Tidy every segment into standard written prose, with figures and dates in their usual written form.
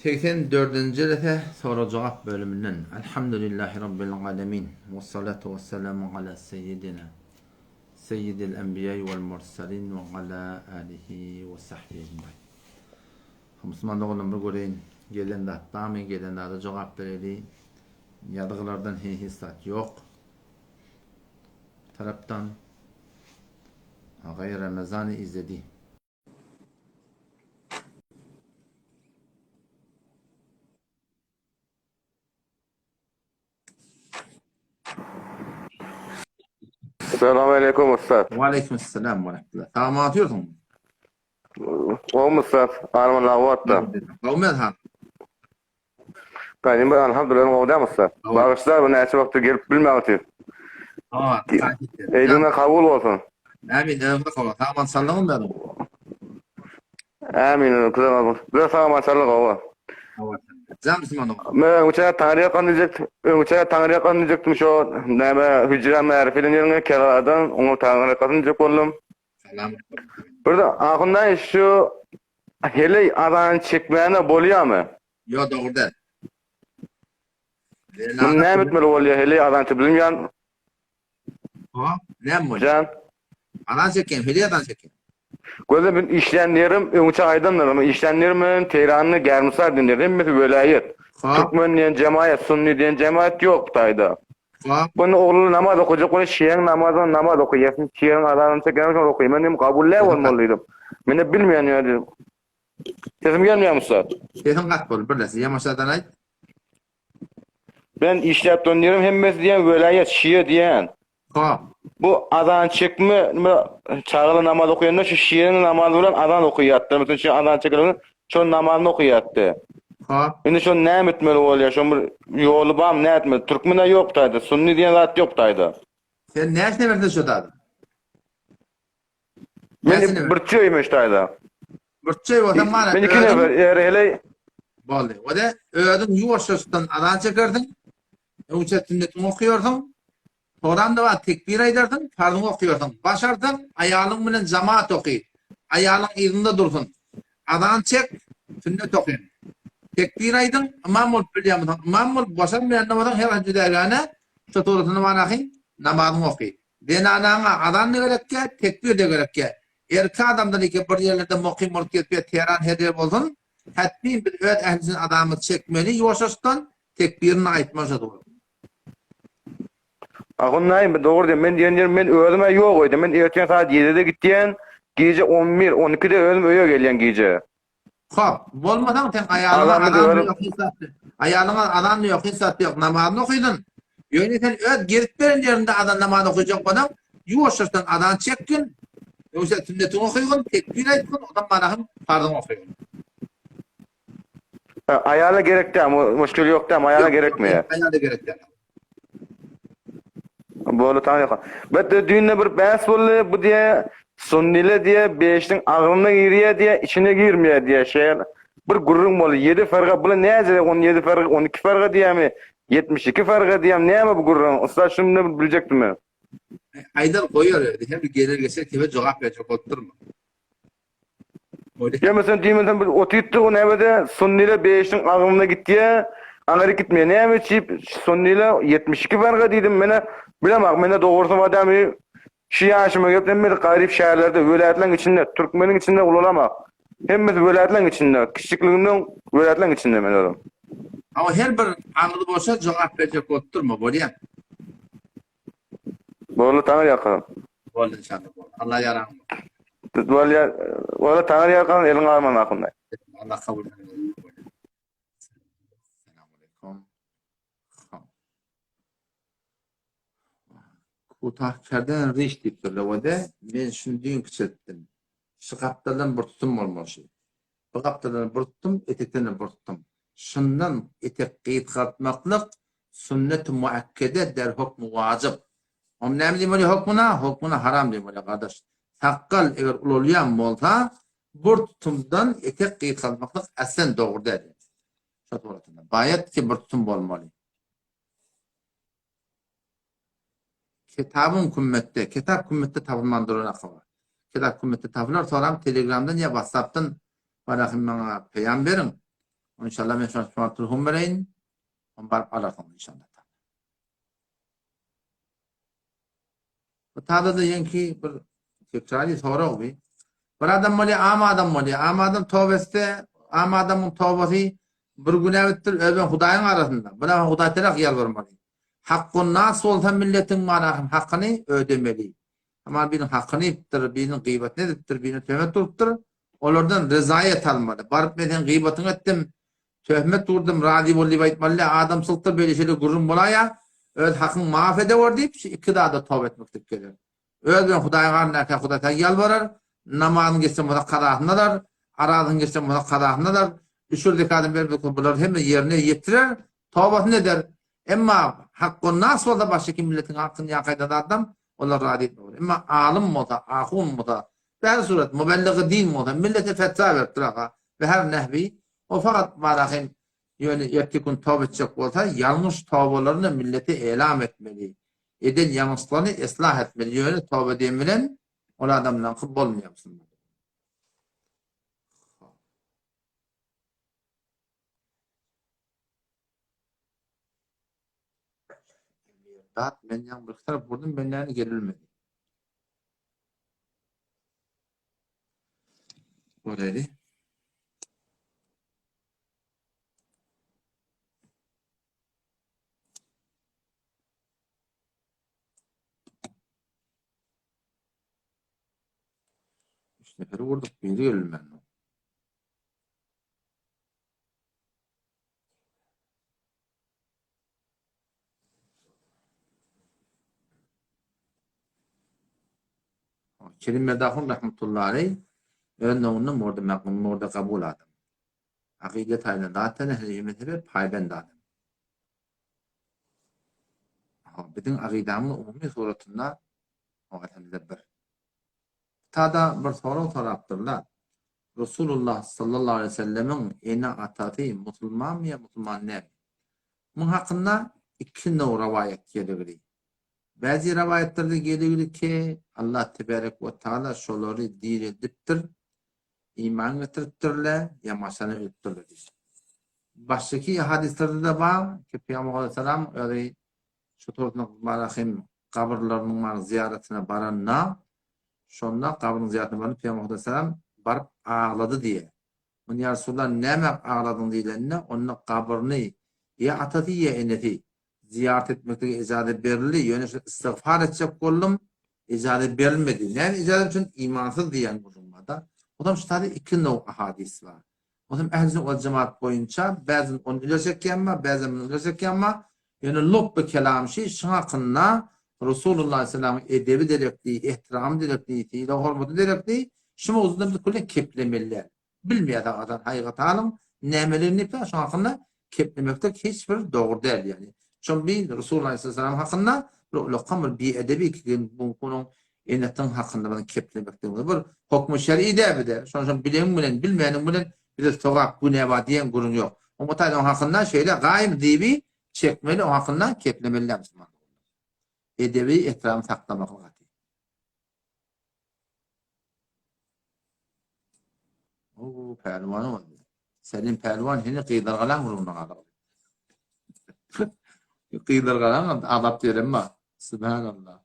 84-nji jelese sorag-jogap bölüminden. Elhamdülillahi Rabbil alemin. We salatu we selamu ala seyyidina seyyidil enbiýai wal mursalin we ala alihi we sahbihi ecmain. Musulman doganlarym bir göreýin gelen zat barmy, gelen zada jogap bereli. Ýazgylardan hiç zat ýok. Tarapdan Agay Ramazany izledi. Selam aleyküm ussat. Ve aleyküm selam ve rahmetullah. Tamam atıyorsun. Gowy ussat. Arman lagwatda. Gowy ha. Gaýnym bir alhamdulillah gowy dämi ussat. Bagyşlar bu näçe wagtdyr gelip bilmän otyr. Ha, Eýdiňe kabul bolsun. Amin. Ömrü kabul. Tamam sallamam ben. Amin. Kızım. Bize sağ maşallah gowy. Can Müslüman Men öňçe Taňryýa kan diýjek, öňçe Taňryýa kan diýjekdim şo näme hüjre märif eden ýeriňe Keraladan oňa Taňryýa kan diýjek boldum. Salam. Bir de ahundaý şu heleý azan çekmäne bolýamy? Ýok dogry däl. Muny näme etmeli bolýar heleý azan çek bilmeýän. Ha, näme bolýar? Jan. Azan çekýän, heleý azan çekýän. Göze men işlän ýerim öňçe aýdandyr, men işlän ýerim men Teýranda Gärmisar diýen ýer hemmesi welaýat. Türkmen diýen jemaýat, sunni diýen jemaýat ýok bu taýda. Bunu ogluny namaz okajak bolýar, şiýäň namazyny namaz okaýar. Şiýäň azanyny çekýän şol okaýar. Men diýdim, kabul däl bolmaly diýdim. Men-de bilmeýän ýa diýdim. Sesim gelmeýärmi ussat? Sesiň gat bol, birleşsin. Ýamaşadan aýt. Ben işläp duran ýerim hemmesi diýen welaýat şiýe diýen. Hop. Bu azan çekme, nime çagalar namaz okaýanda şu şiýäniň namazy bilen azan okaýardy. Mesela şu azan çekilende şol namazyny okaýardy. Hop. Indi şony näme etmeli bolýar? Şoň bir ýoly barmy, näme etmeli? Türkmen-ä ýok taýda, sunni diýen zat ýok taýda. Sen näçe nefersiň şo taýda? Men bir çöýmüş taýda. Bir çöý bolsa mana. Men iki nefer, er heleý. Boldy. O-da özüň ýuwaşjadan azan çekersiň. Öňçe sünnetiňi okaýarsyň. Soram-da bar, tekbir aýdarsyň, parzyňy okaýarsyň. Başarsaň, aýalyň bilen jamaat oky. Aýalyň yzynda dursun. Azan çek, sünnet okyň. Tekbir aýdyň, ymam bolup bilýän bolsaň, ymam bol, başarmaýan-da bolsaň, her haýsy jüdägäne şo suratyny banahy, namazyňy oky. Zenanaňa azan-da gerekýä, tekbir-de gerekýä. Erkek adamdan eke bir ýerlerde mukym bolup gezip ýa Teheran her ýer bolsun, hetmin biz öz ählisini azamyzy çekmeli ýuwaşjaşdan, tekbirini aýtmaly şo dogry. Ahun naýym bu dogry diýen men diýen ýerim men özüm-ä ýok öýde men ertir saat ýedide gitýän gije on bir on ikide özüm öýe gelýän gije. Hop, bolmasaň sen aýalyňa azan ýok hiç zat aýalyňa azan ýok hiç zat ýok namazyny okydyn. Ýöne sen öz gezip beren ýerinde azan namaz okyjak bolsaň ýuwaşjadan azan çekgin ýogsa sünnetiňi okygyn tekbir aýtgyn ondan barahyn parzyňy okygyn. Aýala gerek däl, muşkil ýok däl, aýala gerekmi? Aýala gerek däl. Boldy tamam ýok. Bet düýnde bir bäs boldy, bu diýe sunnile diýe beşiň agzyna girýär diýe, içine girmeýär diýe şeýle bir gürrüň boldy. 7 ferga bular näce 17 ferga, 12 ferga diýämi, 72 ferga diýämi, näme bu gürrüň? Ussa şuny bir biljekdim men. Aýdar goýar özi, hem geler geçer kime jogap berjek bolup durma. Ýa meselem diýmesem biz otypdyk o nämede sunnile beýişiň agzyna gitýä aňyryk gitmeýä näme üçin sunnile 72 barga diýdim menä bilemok menä dogrusy badamy şu ýaşyma gelip hemmesi garyp şäherlerde welaýatlaryň içinde türkmeniň içinde ulalamak hemmesi welaýatlaryň içinde kiçjikligimden welaýatlaryň içinde men özüm. Hawa her bir agzy boşa jogap berjek bolup durma bolýa. Boldy taňry ýalkasyn. Boldy inşallah boldy. Allah ýaraň bolsun. Bolýa boldy taňry ýalkasyn eliň alman ahunday. Allah kabul etsin. Selamun aleyküm. Kutah kerden riş diýipdirler we de men şuny düýn kiçeltdim. Şu gapdaldan bir tutum bolmaly şu. Bu gapdaldan bir tutum, etekden bir tutum. Şundan etek gysgaltmaklyk sünnet-i muakkede der hukmy wajyp. Oňa näme diýmeli hukmuna? Hukmuna haram diýmeli gardaş. Sakgal eger ulalýan bolsa, bir tutumdan etek gysgaltmaklyk aslen dogry däl. Şo suratynda. Baýat ki bir tutum bolmaly. Kitabyň kümmetde, kitap kümmetde tapylman duran akaba. Kitap kümmetde tapylar, soram Telegramdan ýa WhatsAppdan barahym maňa peýam beriň. Inşallah men şuna şu telefon bereýin. Onu baryp alarsyň inşallah. Bu tada da ýenki bir tekrarly sorag bi. Bir adam bolýar, am adam bolýar. Am adam toba etse, am adamyň tobasy bir günä bitdir, özben Hudaýyň arasynda. Buna Hudaý tarap ýalbarmaly. Hakkun nas bolsa milletiň manahym hakyny ödemeli. Ama biriniň hakyny ýypdyr, biriniň gyýbatyny edipdir, birine töhmet urupdyr. Olardan rezaýet almaly. Baryp men seň gyýbatyňy etdim, töhmet urdum, razy bol diýip aýtmaly däl. Adamçylykda beýle şeýle gürrüň bolaýýar. Öz hakyňy maaf edewer diýip, şu iki zada toba etmeklik gerek. Öz bilen Hudaýyň arasyndaky Hudaý saňa ýalbarar, namazyňy geçen bolsa kazasyny alar, arazyňy geçen bolsa kazasyny alar, üşür zekadyny bermedik bolsa bulary hemme ýerine ýetirer, tobasyny eder. Emma hakgonnas bolsa başga kim milletiň hakyny ýa gaýdan adam, olar razy etmez. Emma alym bolsa, ahun bolsa, bäri surat, mubelligi din bolsa, millete fetwa berip duraka we her nehwi, o fakat barahym ýöne ertir gün toba etjek bolsa, ýalňyş tobalaryny millete elam etmeli. Eden ýalňyşlaryny eslah etmeli. Ýöne toba diýen bilen ol adamlaňky bolmaýar musulman. Dat men ýaň bir tarap vurdum ben näme gelilmedi. Oraydı. Üç neferi vurduk biri gelilmedi. Kerim Merdahun rahmetullahi aleyh öz nowunda murda maqbul murda kabul adam. Akyda taýdan zaten ehli mezhebe paýbend adam. Biziň akydamyz umumy suratynda elhamdülillah bir. Tada bir sorag sorapdyrlar. Resulullah sallallahu aleýhi we sellemiň ene-atasy musulmanmy ýa musulman dälmi? Muň hakynda iki now rowaýat geligli. Bäzi rowaýatlarda geligli ki, Allah tebarek we taala şolary direldipdir, iman getiripdirler, ýa maşana ölüpdirler diýip. Başgaky hadyslarda-da bar ki, Pygamber aleyhissalam özi şu torsuna barahym gabyrlarynyň bar zyýaratyna baranda, şonda gabryň zyýaratyna baranda Pygamber aleyhissalam baryp aglady diýýär. Muny ýa Resulallah näme agladyň diýlende, onda gabryny ýa atasy ýa enesi zyýarat etmeklige ijaza berildi, ýöne şu istigfar etjek boldum, ijaza berilmedi. Näme ijaza üçin imansyz diýen gürrüň bar-da. Onsoň şu taýda iki now ahadys bar. Onsoň ähli sünnet wal jemaat boýunça bäzin ony ileri çekýän bar, bäzin muny ileri çekýän bar. Ýöne lupby kelam şi, şuň hakynda Resulullah aleyhisselamyň edebi derekli, ehtiramy derekli, sylag-hormaty derekli şu mowzuda biz küle keplemeli däl. Bilmeýäs agadan haýygatanyň nämeligini diýip şoň hakynda keplemeklik hiç bir dogry däl ýagny. Şol bir Resulullah aleyhisselam hakynda bir ulakam bir biedebi ki bu onuň enesiniň hakynda bir keplemekligimiz bir hokmy şer'i däl bir de. Şonuň üçin bileň bilen bilmäniň bilen bize sogap günä bar diýen gürrüň ýok. Oňa taýdan oň hakynda şeýle gaýym diýbi çekmeli oň hakynda keplemeli däl musulman. Edebi ehtiramy saklamaklyk gaty. Oo, pälwan boldy. Selim pälwan heni gyzlar galan guruna galdy. Gyzlar galan azap diýelim ba. Subhanallah.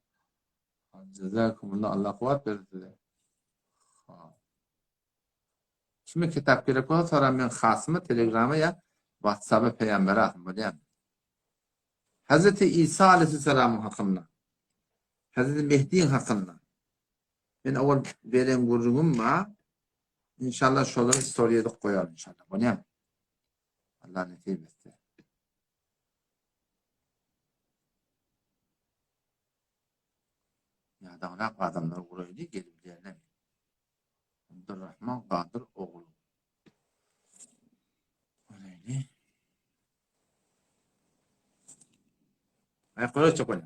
Jazakumullah Allah kuwwat bersin size. Kime kitap gerek bolsa soran men hasyma telegrama ýa whatsappa peýam berasyn bolýamy? Hazreti Isa aleyhisselamyň hakynda. Hazreti Mehdiň hakynda. Men owal beren gürrüňim bar. Inşallah şolary story edip goýaryn inşallah. Bolýamy? Allah nesip etse. Ýadaňrak adamlar guraýdy gelip diýerler. Abdurrahman Gadyr ogly. Guraýdy. Aýaklara çökýär.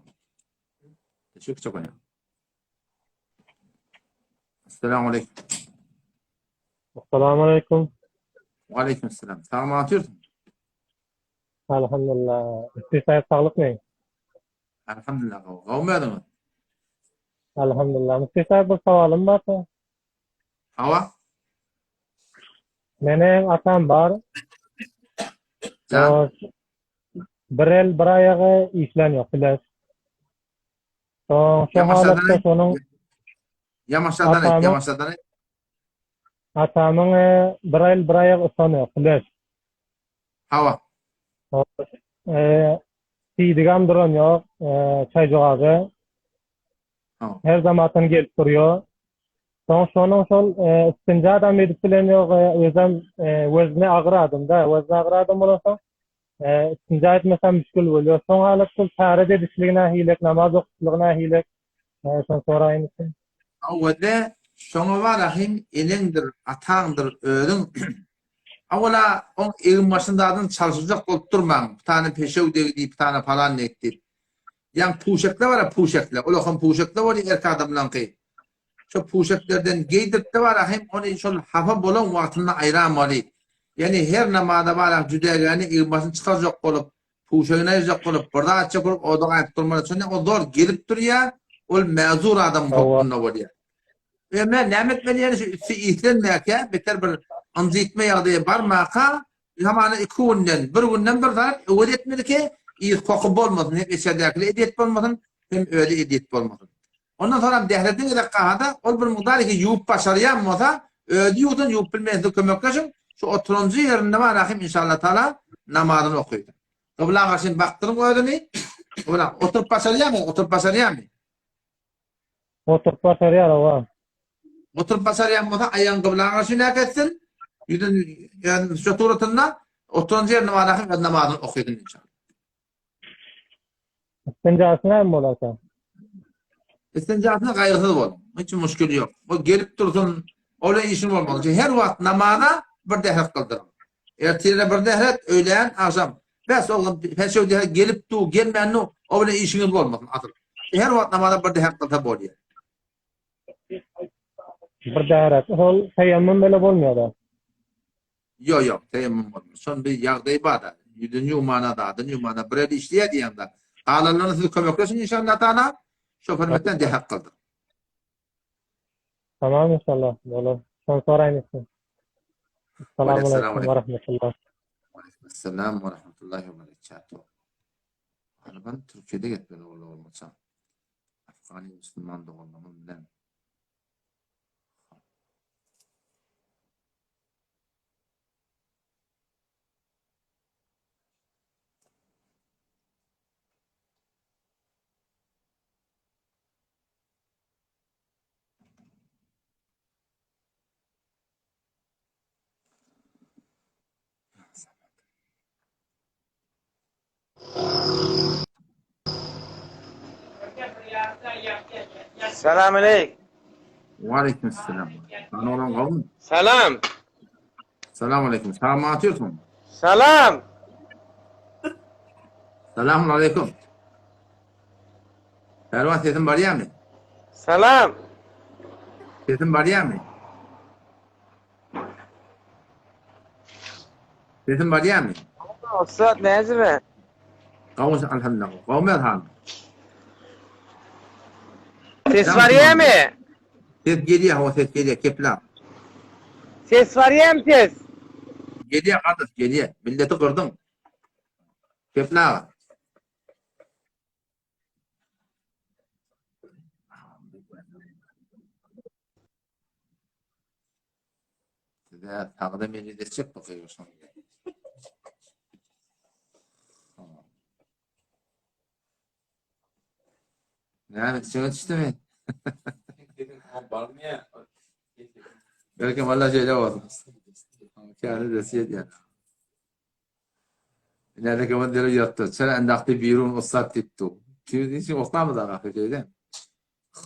Teşekkür çökýär. Assalamu aleýkum. Assalamu aleýkum. Wa aleýkum assalam. Sagmy otyrsyň? Alhamdulillah. Siz saýat saglykmy? Alhamdulillah. Gowmy özüňiz? Alhamdulillah. Müfti sahib bir sowalym bar. Hawa. Meniň atam bar. Jan. Bir el, bir aýagy işlän ýok, biles. Soň şu halatda şonuň Ýamaşadan aýt, ýamaşadan aýt. Atamyň bir el, bir aýagy ysan ýok, biles. Hawa. Eee, siýdigem duran ýok, çaýjagazy. Her zamatdan gelip durýar. Soň şonuň şol istinja adam edip bilen ýok, özem wezni agyr adam-da, wezni agyr adam bolansoň, istinja etmesem müşgil bolýar. Soň halatda täret edişligi nähilek, namaz okuşlygy nähilek, şony soraýyn diýdim. Awwelde şoňa barahym eneňdir, ataňdyr, özüň awala oň egin-başyny zadyny çalşyrjak bolup durmaň, pytany peşew degdi, pytana palan degdi diýip. Ýaň puşekle bar-a puşekle, ulakam puşekle bolýar erkek adamlaňky. Şo puşeklerden geýdirip-de bar-a hem ony şol hapa bolan wagtynda aýramaly. Ýagny her namaza bar-a jüdägäni egin-başyny çykarjak bolup, puşegini aýyrjak bolup, bir zat etjek bolup oda gaýyp durmaly. Şonda o zor gelip durýar, ol mäzur adam hökmünde bolýar. Eme näme etmeli ýani şu üsti islenmäkä, beter bir ynjytma ýagdaýa barmaka, Hamana iki günden, bir günden bir zat öwez etmeli ki, yz koky bolmasyn, hem içerdäkile ezýet bolmasyn, hem özi ezýet bolmasyn. Ondan soňram dährete gezek galanda, ol bir mukdar iki ýuwup başarýan bolsa, özi ýuwsun, ýuwup bilmeýän siz kömekleşiň, şu oturanjy ýerinde bar ahim inşallah taala namazyny okydy. Gybla garşy bakdyryň özüni, gybla oturyp başarýarmy, oturyp başarýarmy? Oturyp başarýar owa. Oturyp başarýan bolsa aýagyny gybla garşy näketsin, ýüzüni ýa şu suratynda oturan ýerinde bar ahim öz namazyny okysyn inşallah. Istinjasy näme bolarka? Istinjasyna gaýgysyz bol. Hiç muşkil ýok. O gelip dursun, ola işiň bolmaz. Her wagt namaza bir dähret kyldyryň. Ertire bir dähret, öýlän, agşam. Bes oglum, peşew dähret gelip du, gelmän du, o bilen işiňiz bolmasyn asyl. Her wagt namaza bir dähret kylsa bolýar. Bir dähret. Ol teýemmum bile bolmaýar-da. Ýok, ýok, teýemmum bolmaz. Şon bir ýagdaý bar-da. Ýüzüni ýuwmana, zadyny ýuwmana bir el işleýär diýýäň-de. Galanlaryny siz kömekleşiň inşallah taala. Şo hörmetden dähret kyldyr. Tamam inşallah bolar. Şony soraýyn etdim. Assalamu alaykum we rahmetullah. Aleyküm ve rahmetullahi ve berekatuhu. Hani ben Türkiye'de gitmeli oldu olmasa. Afgani Müslüman doganlarymyz bilen. Salam aleyk. Waleýkim salam. Sen olan gowmy? Salam. Salam aleýkum. Salam atýorsyň. Salam. Salam aleýkum. Pälwan sesim barýarmy? Salam. Sesim barýarmy? Sesim barýarmy? Ussat näzime? Gawuş alhamdulillah. Gawmer han. Ses barýarmy? Ses gelýär, o ses gelýär, kepla. Ses barýarmy ses? Gelýär kardeş, gelýär. Milleti gyrdyň. Kepla. Size sagda mejlis etjek bu gyýyşyň. Näme içiňe düşdümi? Belki valla şeýle bolsun. Käni desi edýär. Näde kemen dere ýatdy. Çer endakdy birun ussat diýipdi. Kim için oklamaz aga şeýle.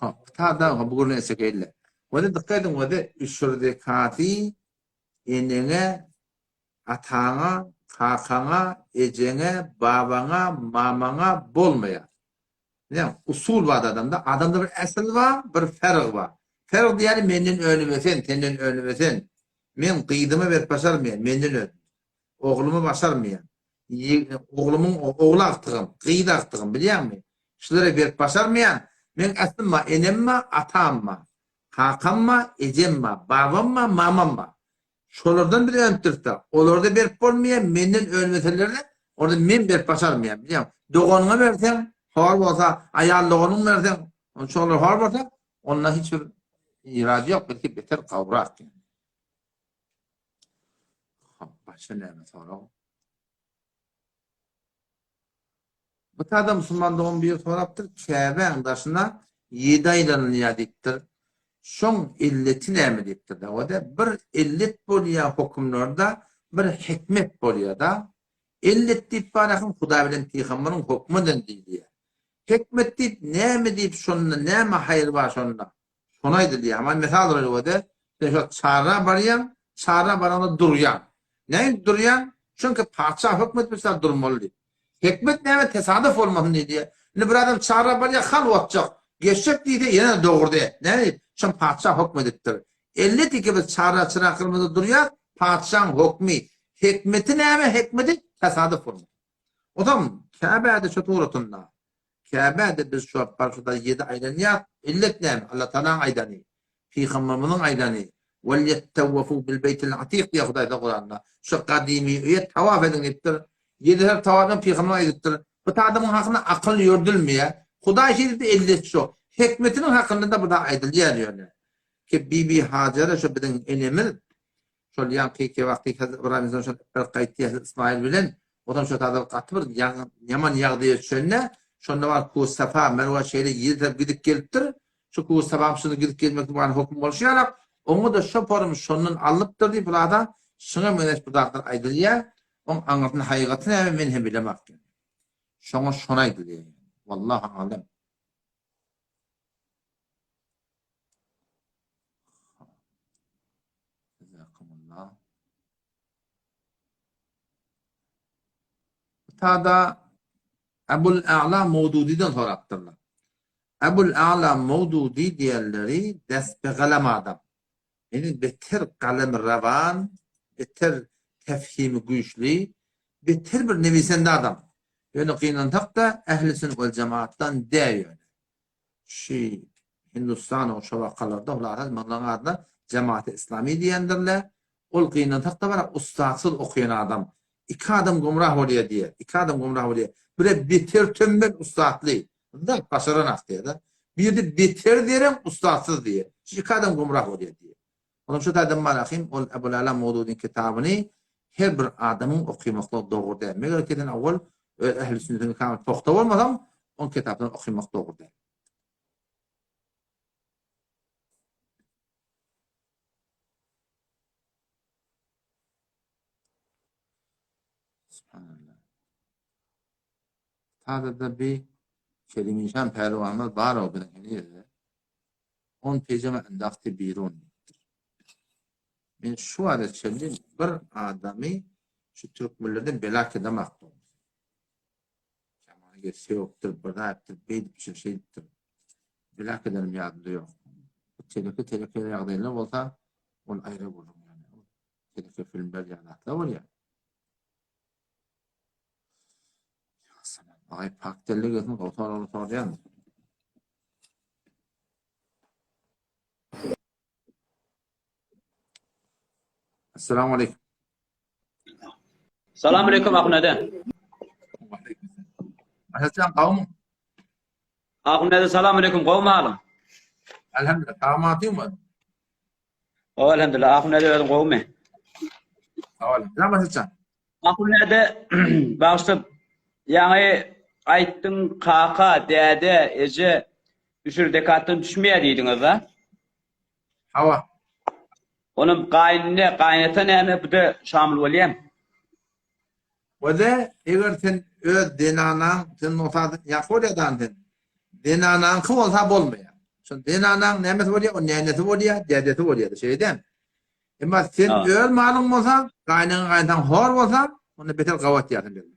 Hop, ta da bu gürrüň etjek elle. Wada dikkat ediň wada üşür zekaty eneňe, ataňa, kakaňa, ejeňe, babaňa, mamaňa bolmaýar. Näme usul bar adamda? Adamda bir äsl bar, bir ferg bar. Ferg diýýäni menden önüme sen, senden önüme sen. Men gyzyma berip başarmaýan, menden ön. Oglumy başarmaýan. Oglumyň ogly agtygym, gyz agtygym bilýäňmi? Şulara berip başarmaýan. Meň äslim bar, enem bar, atam bar. Kakam bar, ejem bar, babam bar, mamam bar. Şolardan biz önüpdiris-de. Olarda berip bolmaýar, menden önmeseler-de, orada men berip başarmaýan, bilýäňmi? Doganyňa berseň, hor bolsa, aýal doganyň berseň, şolar hor bolsa, onda hiç bir irady ýok, belki beter gawrak. Hop, başga näme sorag? Bu tada musulman dogan biri sorapdyr, Käbäň daşyna ýedi aýlanylýar diýipdir. Şoň illeti näme diýipdir. O-da bir illet bolýar hökümlerde, bir hikmet bolýar-da. Illet diýip barahym Hudaý bilen pygamberiň hökmünden diýilýär. Hikmet diýip näme diýip şonda näme haýyr bar şonda? Şony aýdylýar. Aman mysal görede, sen şo çarra barýaň, çarra baraňda durýaň. Näme durýaň? Çünki patyşa hökmetmişler durmaly diýip. Hikmet näme tesadüf bolmasyn diýdi. Indi bir adam çarra barýar, hal otjak. Geçjek diýse ýene dogurdy. Näme diýip? Şon patyşa hökmedipdir. Elbetde ki biz çarra çyra kyrmyzy durýas, patyşaň hökmi. Hikmeti näme? Hikmeti tesadüf bolmasyn. Otam Käbäde şu suratynda. Käbäde biz şu wagt barşyda ýedi aýlanýas. Illet näme? Allatagalaň aýdany. Pygamberimiziň aýdany. Wel-ýettewwefu bil-beýtil atik diýýär Hudaý Taala Kuranda. Şu gadymy öýe tawaf ediň diýipdir. Ýedi sefer tawaf ediň pygamber aýdypdyr. Bu adamyň hakynda akyl ýördülmeýär. Hudaý şeýdipdi illet şu. Hikmetiniň hakynda-da bu da aýdylýar ýöne. Ki Bibi Hajara şu biziň enemiz Şol ýaňky iki wagty Hezret Ybraýym Aleyhisselam şol bir gaýtdy Hezret Ismail bilen, otam şo taýda gaty bir ýaman ýagdaýa düşende, şonda bar Ku Safa, Merwa şeýle ýedi tarap gidip gelipdir. Şu Ku Safam şunda gidip gelmeklik bar höküm bolşy ýalak, oňa-da şo porum şondan alnypdyr diýip bulada şuňa meňzeş bir zatlar aýdylýar. Oň aňyrsyny hakykaty näme men hem bilemok. Şoňa şony aýdylýar. Wallahu alem. Jazakumullah. Tada Ebul A'la Mawdudiden sorapdyrlar. Ebul A'la Mawdudi diýenleri destbe galam adam. Ýani beter galem rawan, beter tefhimi güýçli, beter bir newisende adam. Ýöne gynansak-da ähli sünnet wel jemaatdan däl ýöne. Şi Hindistanyň şo wakalarda hulasat munuň adyna Jemaati Islami diýendirler. Ol gynansak-da bara ussatsyz okaýan adam. Iki adam gumrah bolýar diýýär. Iki adam gumrah bolýar. Biri beter tömmel ussatly. Zat başaranak diýýär-de. Biri beter zerem ussatsyz diýýär. Şu iki adam gumrah bolýar diýýär. Onuň şu taýdan barahym ol Ebul Ala Mawdudyň kitabyny her bir adamyň okymaklygy dogry däl. Meger ki sen owal öz ähli sünnetiňi kamil pugta bolmasaň, oň kitaplaryny okymak dogry däl. Subhanallah. Sadada bir Kerim işan pälwanlar bar o biziň henizde. On pejama endahti birun diýipdir. Men şu wagta çenli bir adamy şu türkmenlerden bela edemak dogrusy. Şamana gel sögüpdir, bir zat beýdipdir, şeýdipdir. Bela edenim ýadymda ýok. Bu teleke teleke ýagdaýlar bolsa, ol aýra gürrüň ýani. Teleke filmler ýa zatlar bolýar. Aý pak delle gelsin, gowy soraglar sorýan. Assalamu aleykum. Salam aleykum Ahun ede. Aşaçan gawmy? Ahun ede salam aleykum gawmy halyň? Elhamdülillah. Sagamatyn mı? Gowy elhamdülillah. Ahun ede özüň gowmy? Sag ol. Ramazan. Ahun ede bagyşla ýaňy aýtdyň kaka, däde, eje düşür dekatdan düşmeýär diýdiňiz-a? Hawa. Onuň gaýynene, gaýynata näme bu-da şamyl bolýamy? Wede eger sen öz zenanaň sen bolsa ýa bolýadan sen zenanaňky bolsa bolmaýar. Şol zenanaň nämesi bolýar? O nänesi bolýar, dädesi bolýar. Şeýle dämi? Emma sen öz malyň bolsa, gaýnyňa gaýynataň hor bolsa, onda beter gabat ýarsyn bermek.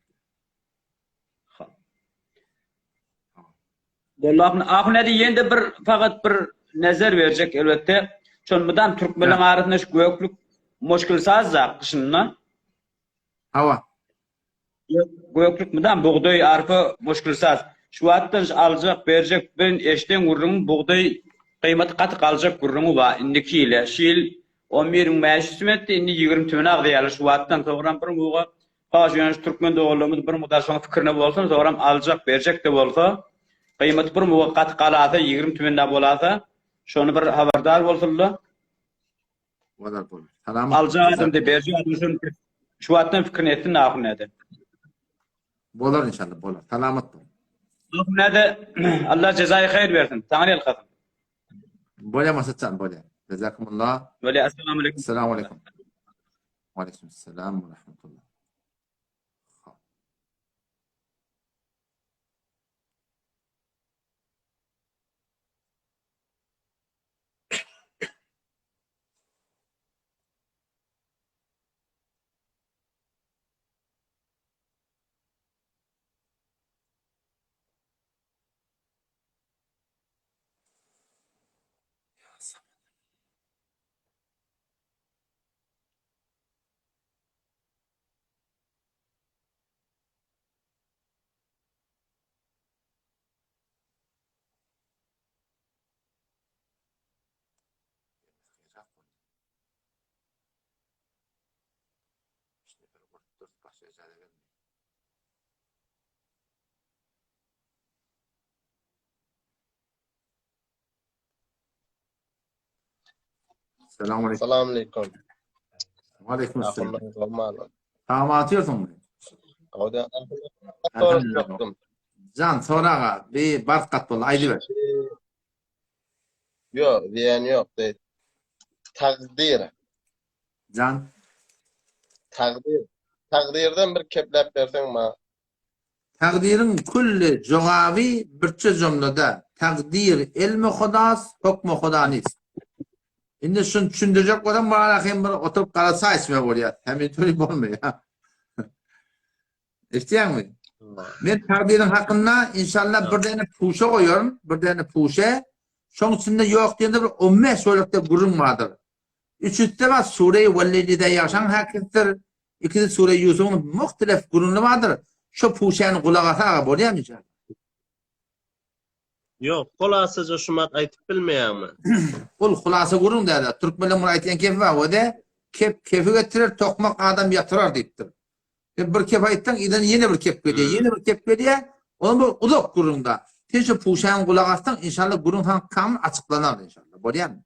Boldy ahun. Ahun hadi ýene-de bir fakat bir nezer berjek elbetde. Şol mydam türkmenleň arasynda şu göklük muşkil saz da gyşynda. Hawa. Göklük mydam bugdaý arpa muşkil saz. Şu wagtdan şu aljak berjek ben eşden gürrüňim bugdaý gyýmaty gaty galjak gürrüňi bar indiki ýyla. Şu ýyl. 11500 tümen etdi, indi 20 tümene agzaýarlar şu wagtdan soňram bir muga Paş ýöne şu türkmen doganlarymyz bir mudar şoň pikirine bolsun, soňram aljak, berjek-de bolsa, gyýmaty bir muga gaty galasa, 20 tümen da bolasa, şony bir habardar bolsunlar. Bolar bolar. Salamat. Aljak adam-da, berjek adam şony şu wagtdan pikirini etsin ahun näde. Bolar inşallah bolar. Salamat bol. Ahun näde Allah jezaýy haýyr bersin. Taňry ýalkasyn. Bolýa Masatjan bolýa. Jazakumullah. Bolýa assalamu aleýkum. Assalamu aleýkum. Wa aleýkum assalam wa rahmetullah. Selamun aleyküm. Salam aleyküm. Aleyküm selam. Ahundan Tamam atıyorsun mu? O da soracaktım. Can soraga bir bark kat bol aydy ber. Yok, diyen yok. De. Takdir. Can. Takdir. Takdirden bir keplep bersen ma. Takdiriň külli jogaby birçe jümlede Takdir elmi hudas, hukmy huda nist. Indi şuny düşündirjek bolsam bana hem bir oturyp gara çaý içmek bolýar. Hem töli bolmaýar. Eşitýäňmi? Men takdyryň hakynda inşallah bir däne puşa goýaryn, bir däne puşa. Şoň içinde ýok diýende bir 15 bölekde gürrüň bardyr. Üçüsde bar Sure-i Welleýlide ýagşaň häkisidir. Ikisi Sure-i Ýusubyň muhtelef gürrüňi bardyr. Şo puşany gulak asaga bolýarmy inşallah? Ýok, hulasaja şumat aýtyp bilmeýäňmi? Ol hulasa gürrüň däl-de. Türkmenleň bir aýtýan kepi bar, o-da Kep kefi getirer, tokmak adam ýatyrar diýipdir. Sen bir kep aýtsaň, yzyndan ýene bir kep gelýär, ýene bir kep gelýär. Onuň bu uzak gürrüň-da. Sen şu puşaňa gulak assaň, inşallah gürrüň saňa kamyl açyklanar inşallah. Bolýarmy?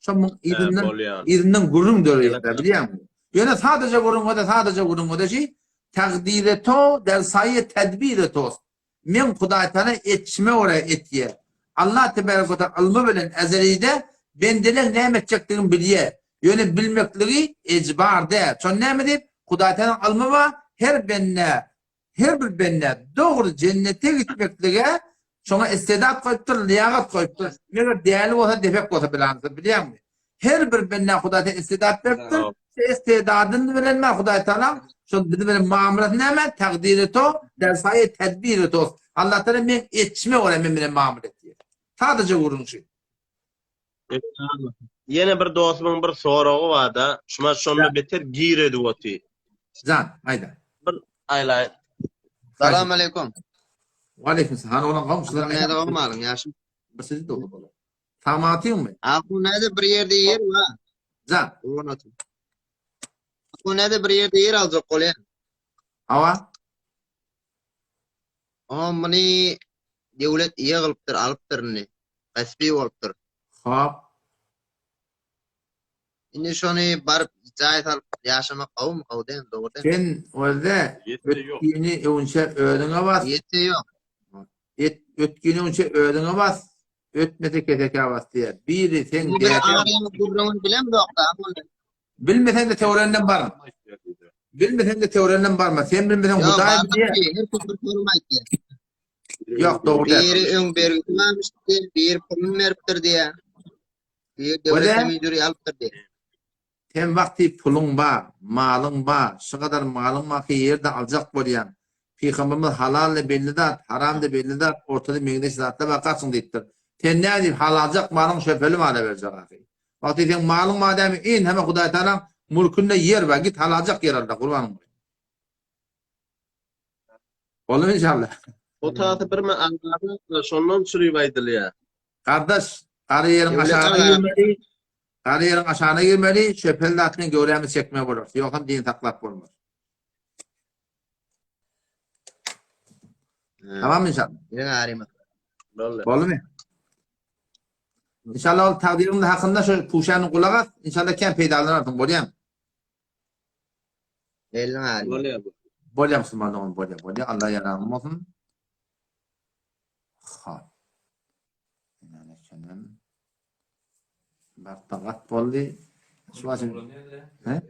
Şonuň yzyndan yzyndan gürrüň döreýär-de, bilýäňmi? Ýöne sadaja gürrüň o-da, sadaja gürrüň o-da şi, Takdire to der saýe tedbire tost. Men Hudaýtagala etişime görä etýär. Allah tebarek we taala ylmy bilen ezelide bendeleň näme etjekdigini bilýär. Ýöne bilmekligi ejbar däl. Şonda näme diýip, Hudaýtagalaň ylmy bar, her bende, her bir bende dogry jennete gitmeklige şoňa istedat goýupdyr, lyýagat goýupdyr. Meger däli bolsa, defek bolsa bilansa, bilýäňmi? Her bir bendä Hudaý Taala istedat beripdir. Şu istedadyny bilen mä Hudaý Taala şol bizi bilen muamalasy näme? Takdiri to, dersaýy tedbiri to. Allah Taala men etişime görä men bilen muamala etýär. Sadaja gürrüň şu. Ýene bir dostumyň bir soragy barda, şuma şonda beter gir edip oty. Jan, aýda. Bir aýlaý. Salam aleýkum. Waleýkim salam. Hany olan goňşular. Näde goňmalyň ýaşym? Bir sizi dogry bolar. Samatyňmy? Ahun näde bir ýerde ýer bar. Jan. Ahun näde bir ýerde ýer aljak bolýan. Hawa. Oňa muny döwlet eýe gylypdyr, alypdyr indi. Gasby bolupdyr. Hop. Indi şony baryp jaý salyp ýaşamak gowumy, gowy dälmi, dogry dälmi? Sen özde ötgini öwünçe özüňe bas. Ýetse ýok. Et ötgini öwünçe özüňe bas. Ötmese kesekä bas diýýär. Biri seň Biz dädeň. arynyň gürrüňini bilemzok-da, muny. Bilmeseň-de töwrenden barma. Bilmeseň-de töwrenden barma. Sen bilmeseň Ýok, Hudaý barmak bilýär. diýýär, her kim bir sorum aýtýar. Ýok, dogry däl. Biri öň bergisi barmyş diýýär, biri puluny beripdir diýýär. Biri döwlet Wele- müdiri alypdyr diýýär. Sen wagty puluň bar, malyň bar, şu gadar malyň bar ki ýerde aljak bolýaň. Pygamberimiz halal-da belli zat, haram-da belli zat, ortada meňzeş zatlar bar, gaçyň diýipdir. Sen nädip halaljak malyň şöpeli mala berjek ahy. Wagty seň malyň bar dämi, enheme Hudaý Tagalaň mulkunda ýer bar, git halaljak ýer al-da, gurbanyň bolaýyn. Boldumy inşallah? O tasy birme agzada şondan çürüp aýdylýar. Gardaş, gara ýeriň aşagyna girmeli. Gara ýeriň aşagyna girmeli, şöpheli zat bilen göwrämizi çekmeli bolarys. Ýogsam din saklap bolmaz. Tamam inşallah. Ýene aryma. Boldy. Boldumy? İnşallah ol takdyryň hakynda şu puşany gulak as. İnşallah kän peýdalanarsyň, bolýamy? Elin aryma. Bolýar bu. Bolýar musulman dogan, bolýar, bolýar. Allah ýaragyň bolsun. Ha. Ine şenem. Barta gat boldy. Şu başyn. He?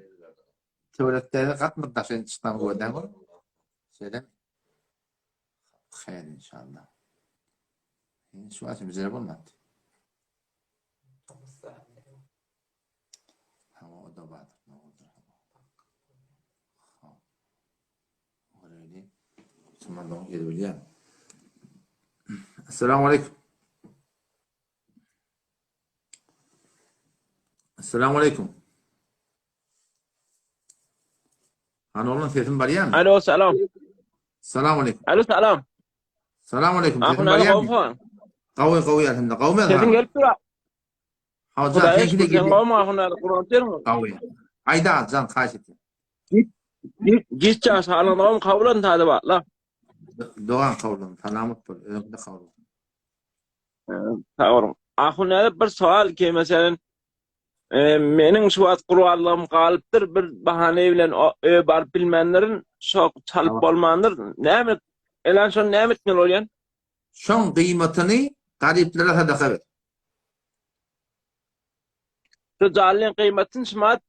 Töwerekde gatmyr daşyn çykdan gördän gör. Şeýle. Hayır inşallah. Şu başyn bize bolmady. Hawa o da bardyr. Dogrudyr. Hawa. Göreli. Musulman dogan gelip bilýär. Assalamu aleyküm. Assalamu aleyküm. Hany oglan sesim barýarmy? Alo salam. Salam aleyküm. Alo salam. Salam aleyküm. Sesim Ahun ali barýarmy? gowmy? Gawy gawy elhamdülillah. Gawmy Sesin gelip dur. Howjan Hudaýa seňki de şükür sen gelýär. gowmy Ahun ali Kur'an termi? Gawy. Aýda jan haýyş etýän. Geç ýaş halyň gowmy kabul edin täze batla. Dogan kabul edin. Salamat bol. Özüňde kabul bolsun. Sag boluň. Ahun ali bir sowal ki meselen e, meniň şu wagt gurbanlygym galypdyr bir bahane bilen öýe baryp bilmändirin. Şo çalyp bolmandyr. Näme elan şony näme etmeli bolýan? Şoň gyýmatyny garyplara sadaka ber. Şu jalyň gyýmatyny şumat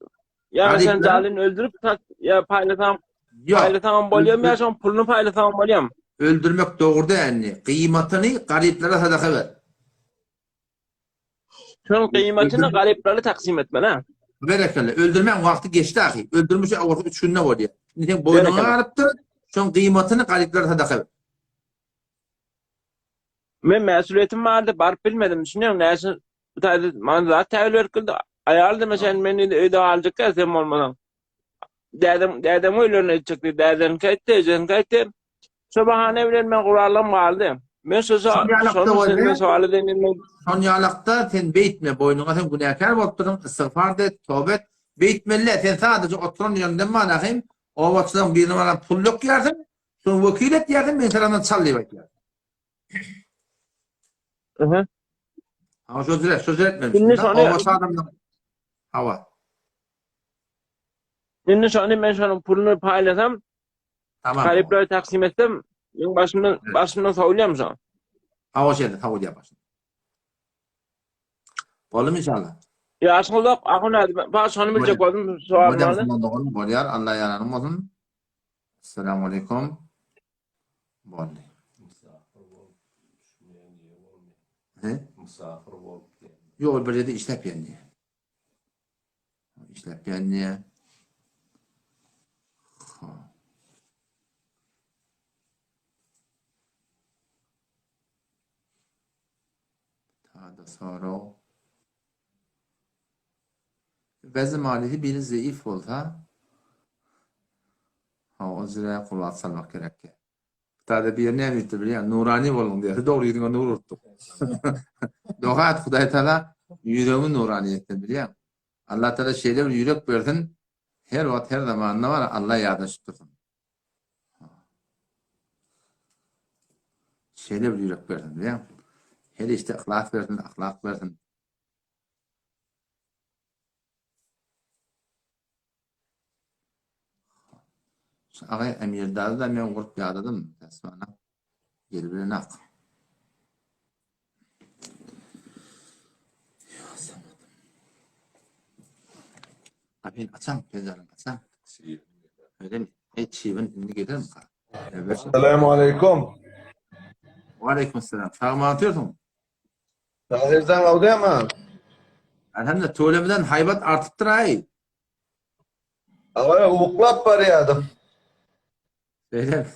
ýa sen jalyny öldürip sat ýa paýlasaň paýlasaňam bolýarmy ýa şoň puluny paýlasaňam bolýarmy? Öldürmek dogry däl indi. Gyýmatyny garyplara sadaka ber. Şoň gyýmatyny garyplara taksym etmeli ha. Berekella. Öldürmäň wagty geçdi ahy. Öldürmiş awalky 3 günde bolýar. Indi sen boýnuňa galypdyr. Şoň gyýmatyny garyplara sadaka ber. Men mäsuliýetim bardy, baryp bilmedim. Düşünýäňmi? Näçe bu taýda maňa zat täwil berip geldi. Aýal diýme sen meni indi öýde galjak däl sen bolmasaň. Dädem, dädem öýlerine gitjek diýdi. Dädemki aýtdy, ejemki aýtdy. Şo bahana bilen men guralym galdy. Men şo Şol ýalakda şonuň boldy. senden sowal edeýin men. Şon ýalakda sen beýtme, boýnuňa sen günäkär bolup dursuň, istigfar et, toba et. Beýtmeli, sen sadaja oturan ýeriňden manahym, obaçylaryň birine baran pul dökýärsiň, Şony wekil etýärsiň, men tarapdan çal diýip aýtýar. Aha. Hawa, şo jüre, şo jüre etmeli. Indi şony Obaçy adamdan. Hawa. Indi şony men şonuň puluny paýlasam, Tamam. garyplara taksim etsem, meň başymdan başymdan sowulýarmy şo? Hawa şeýle, sowulýar başyndan. Boldumy inşallah? Ýaşyň uzak, ahun hadi. Ben şony biljek boldum, sowalymy. Bolýar, bolýar. Allah ýaranym bolsun. Assalamu aleykum. Boldy. Misafir bolup düşmeýän ýeri bolmaýar. He? Misafir bolup diýen. Ýok, bir ýerde işläp ýördi. İşläp ýördi. Ha. Tada sorag. Bäzi malisi biri zeif bolsa, ha o jire gulak salmak gerek. Tada biri näme diýipdir bilýän, nurani boluň diýýär. Dogry ýüzüňe nur urupdyr. Doga et Hudaý Taala ýüregimi nurani etsin bilýän. Allah Taala şeýle bir ýürek bersin, her wagt her zamanda bar Allah ýada düşüp dursun. Şeýle bir ýürek bersin, bilýäňmi? Her işde yhlas bersin, ahlak bersin. Şu agay Emirdady da men gurup ýadadym. Täsmana. Gel bilen ak. Gapyny açaň, penjereni açaň. Öyle Ey çybyn indi gelermi ka? Selamu aleyküm. Wa aleyküm selam. Sag mı atıyorsun? Sahirden gawdy ama. Elhamdülillah tölemden haybat artypdyr ay. Awa uklap barýadym. Şeýle.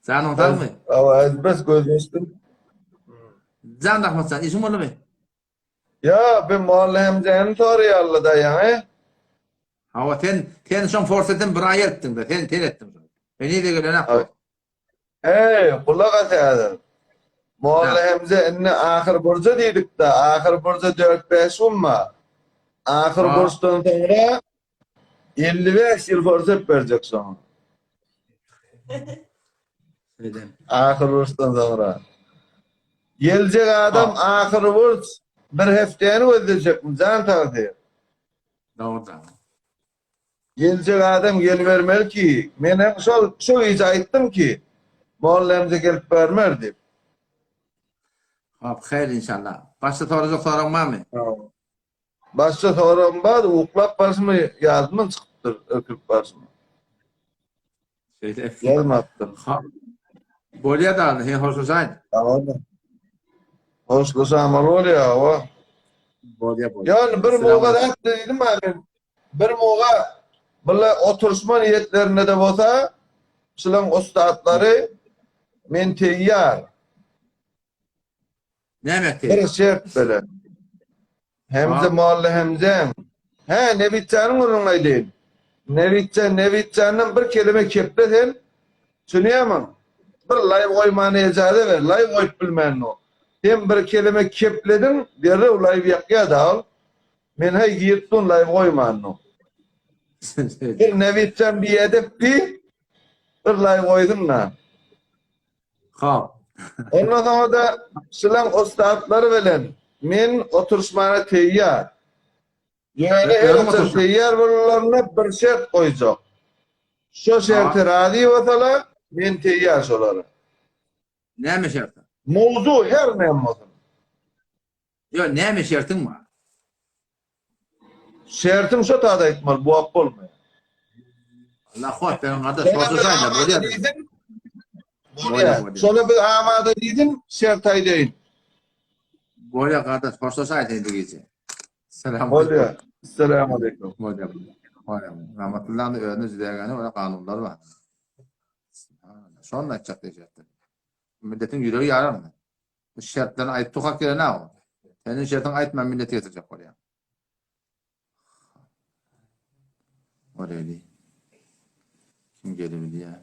Janyň sagmy? Awa ezbes gözleşdim. Jan rahmat jan, işiň boldumy? Ýa, bir molla hemjäni soraýarly da ýaňy. Hawa, sen sen şoň forsetini bir aý etdiň-de, sen sen etdiň şony. Henize gelen ak. Eý, gulak as häzir. Molla Hemze indi ahyr burja diýdik-de, ahyr burja dört-bäş gün bar. Ahyr burçdan soňra 55 ýyl forsat berjek şoňa. Ahyr burçdan soňra. Geljek adam ahyr burç bir hepdäni gözlejekmi jan tagsyr. Dogry. Geljek adam gelibermeli ki, men hem şol şo gije aýtdym ki, Mollamja gelip bermer diýip. Hop, haýyr inşallah. Başga sorajak soragyň barmy? Başga soragym bar, uklap barşyma ýadymdan çykypdyr, ökürip barşyma. Şeýle. Ýazmapdyryn. Hop. Bolýar da, sen hoşlaşaýyn. Tamam. Hoşlaşamaly bolýar, hawa. Bolýar, bolýar. Ýöne bir muga zat diýdim men. Bir muga bile oturyşma niýetlerinde-de bolsa, şulaň ussatlary men teýýar. Näme teýýar? Bir şert bilen. Hemze molla Hemzäň. Hä, Nebitjanyň gürrüňini aýdaýyn. Nebitjan, Nebitjandan bir kelime keple sen, düşünýärmiň? Bir laýw goýmana ejaza ber, laýw goýup bilmän ol. Sen bir kelime keplediň, derrew laýw ýakýar-da ol. Men häý girip durun laýw goýman ol. Bir Nebitjan biedep bi, bir laýw goýsun-da. Hop. Ondan soňra-da şulaň ussatlary bilen men oturyşmana teýýar. Ýöne her haçan teýýar bolanlarynda bir şert goýjak. Şo şerte razy bolsalar, men teýýar şolara. Näme şerti? Mowzu her näme bolsun. Ýok, näme şertiň bar? Şertim şo tada aýtmaly, bu wagt bolmaýar. Allah hot beriň gardaş, hoşlaşaýyn-da, bolýar. Bolýar. Şona biz amada diýdim, şert aýdaýyn. Bolýar gardaş, hoşlaşaýyn sen bu gije. Salam. Bolýar. Assalamu aleýkum. Bolýar. Bolýar. Rahmetullahyň özüne jüdägäne görä kanunlary bar. Şony aýtjak diýjekdim. Milletiň ýüregi ýararmy? Bu şertlerini aýdyp tukak gelen ha o. Seniň şertiňi aýtman milleti getirjek bolýaň. Oreli. Kim gelebilýär?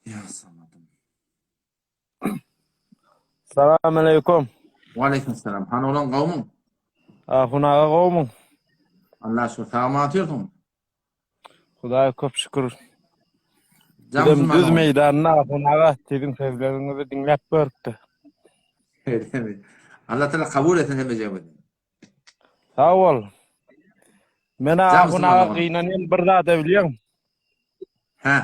Ya samadım. Salam aleýkum. Wa aleýkum salam. Hany oglan gowmyň? Ahun aga gowmyň? Allah şükür. Sag aman otyrsyň? Hudaýa köp şükür. Bizem düz meýdanda Ahun aga siziň sözleriňizi diňläp görüpdi. Allah Taala kabul etsin hemmejigimizi. Sag bol. Men Ahun aga gynanýan bir zada bilýäň. Hä.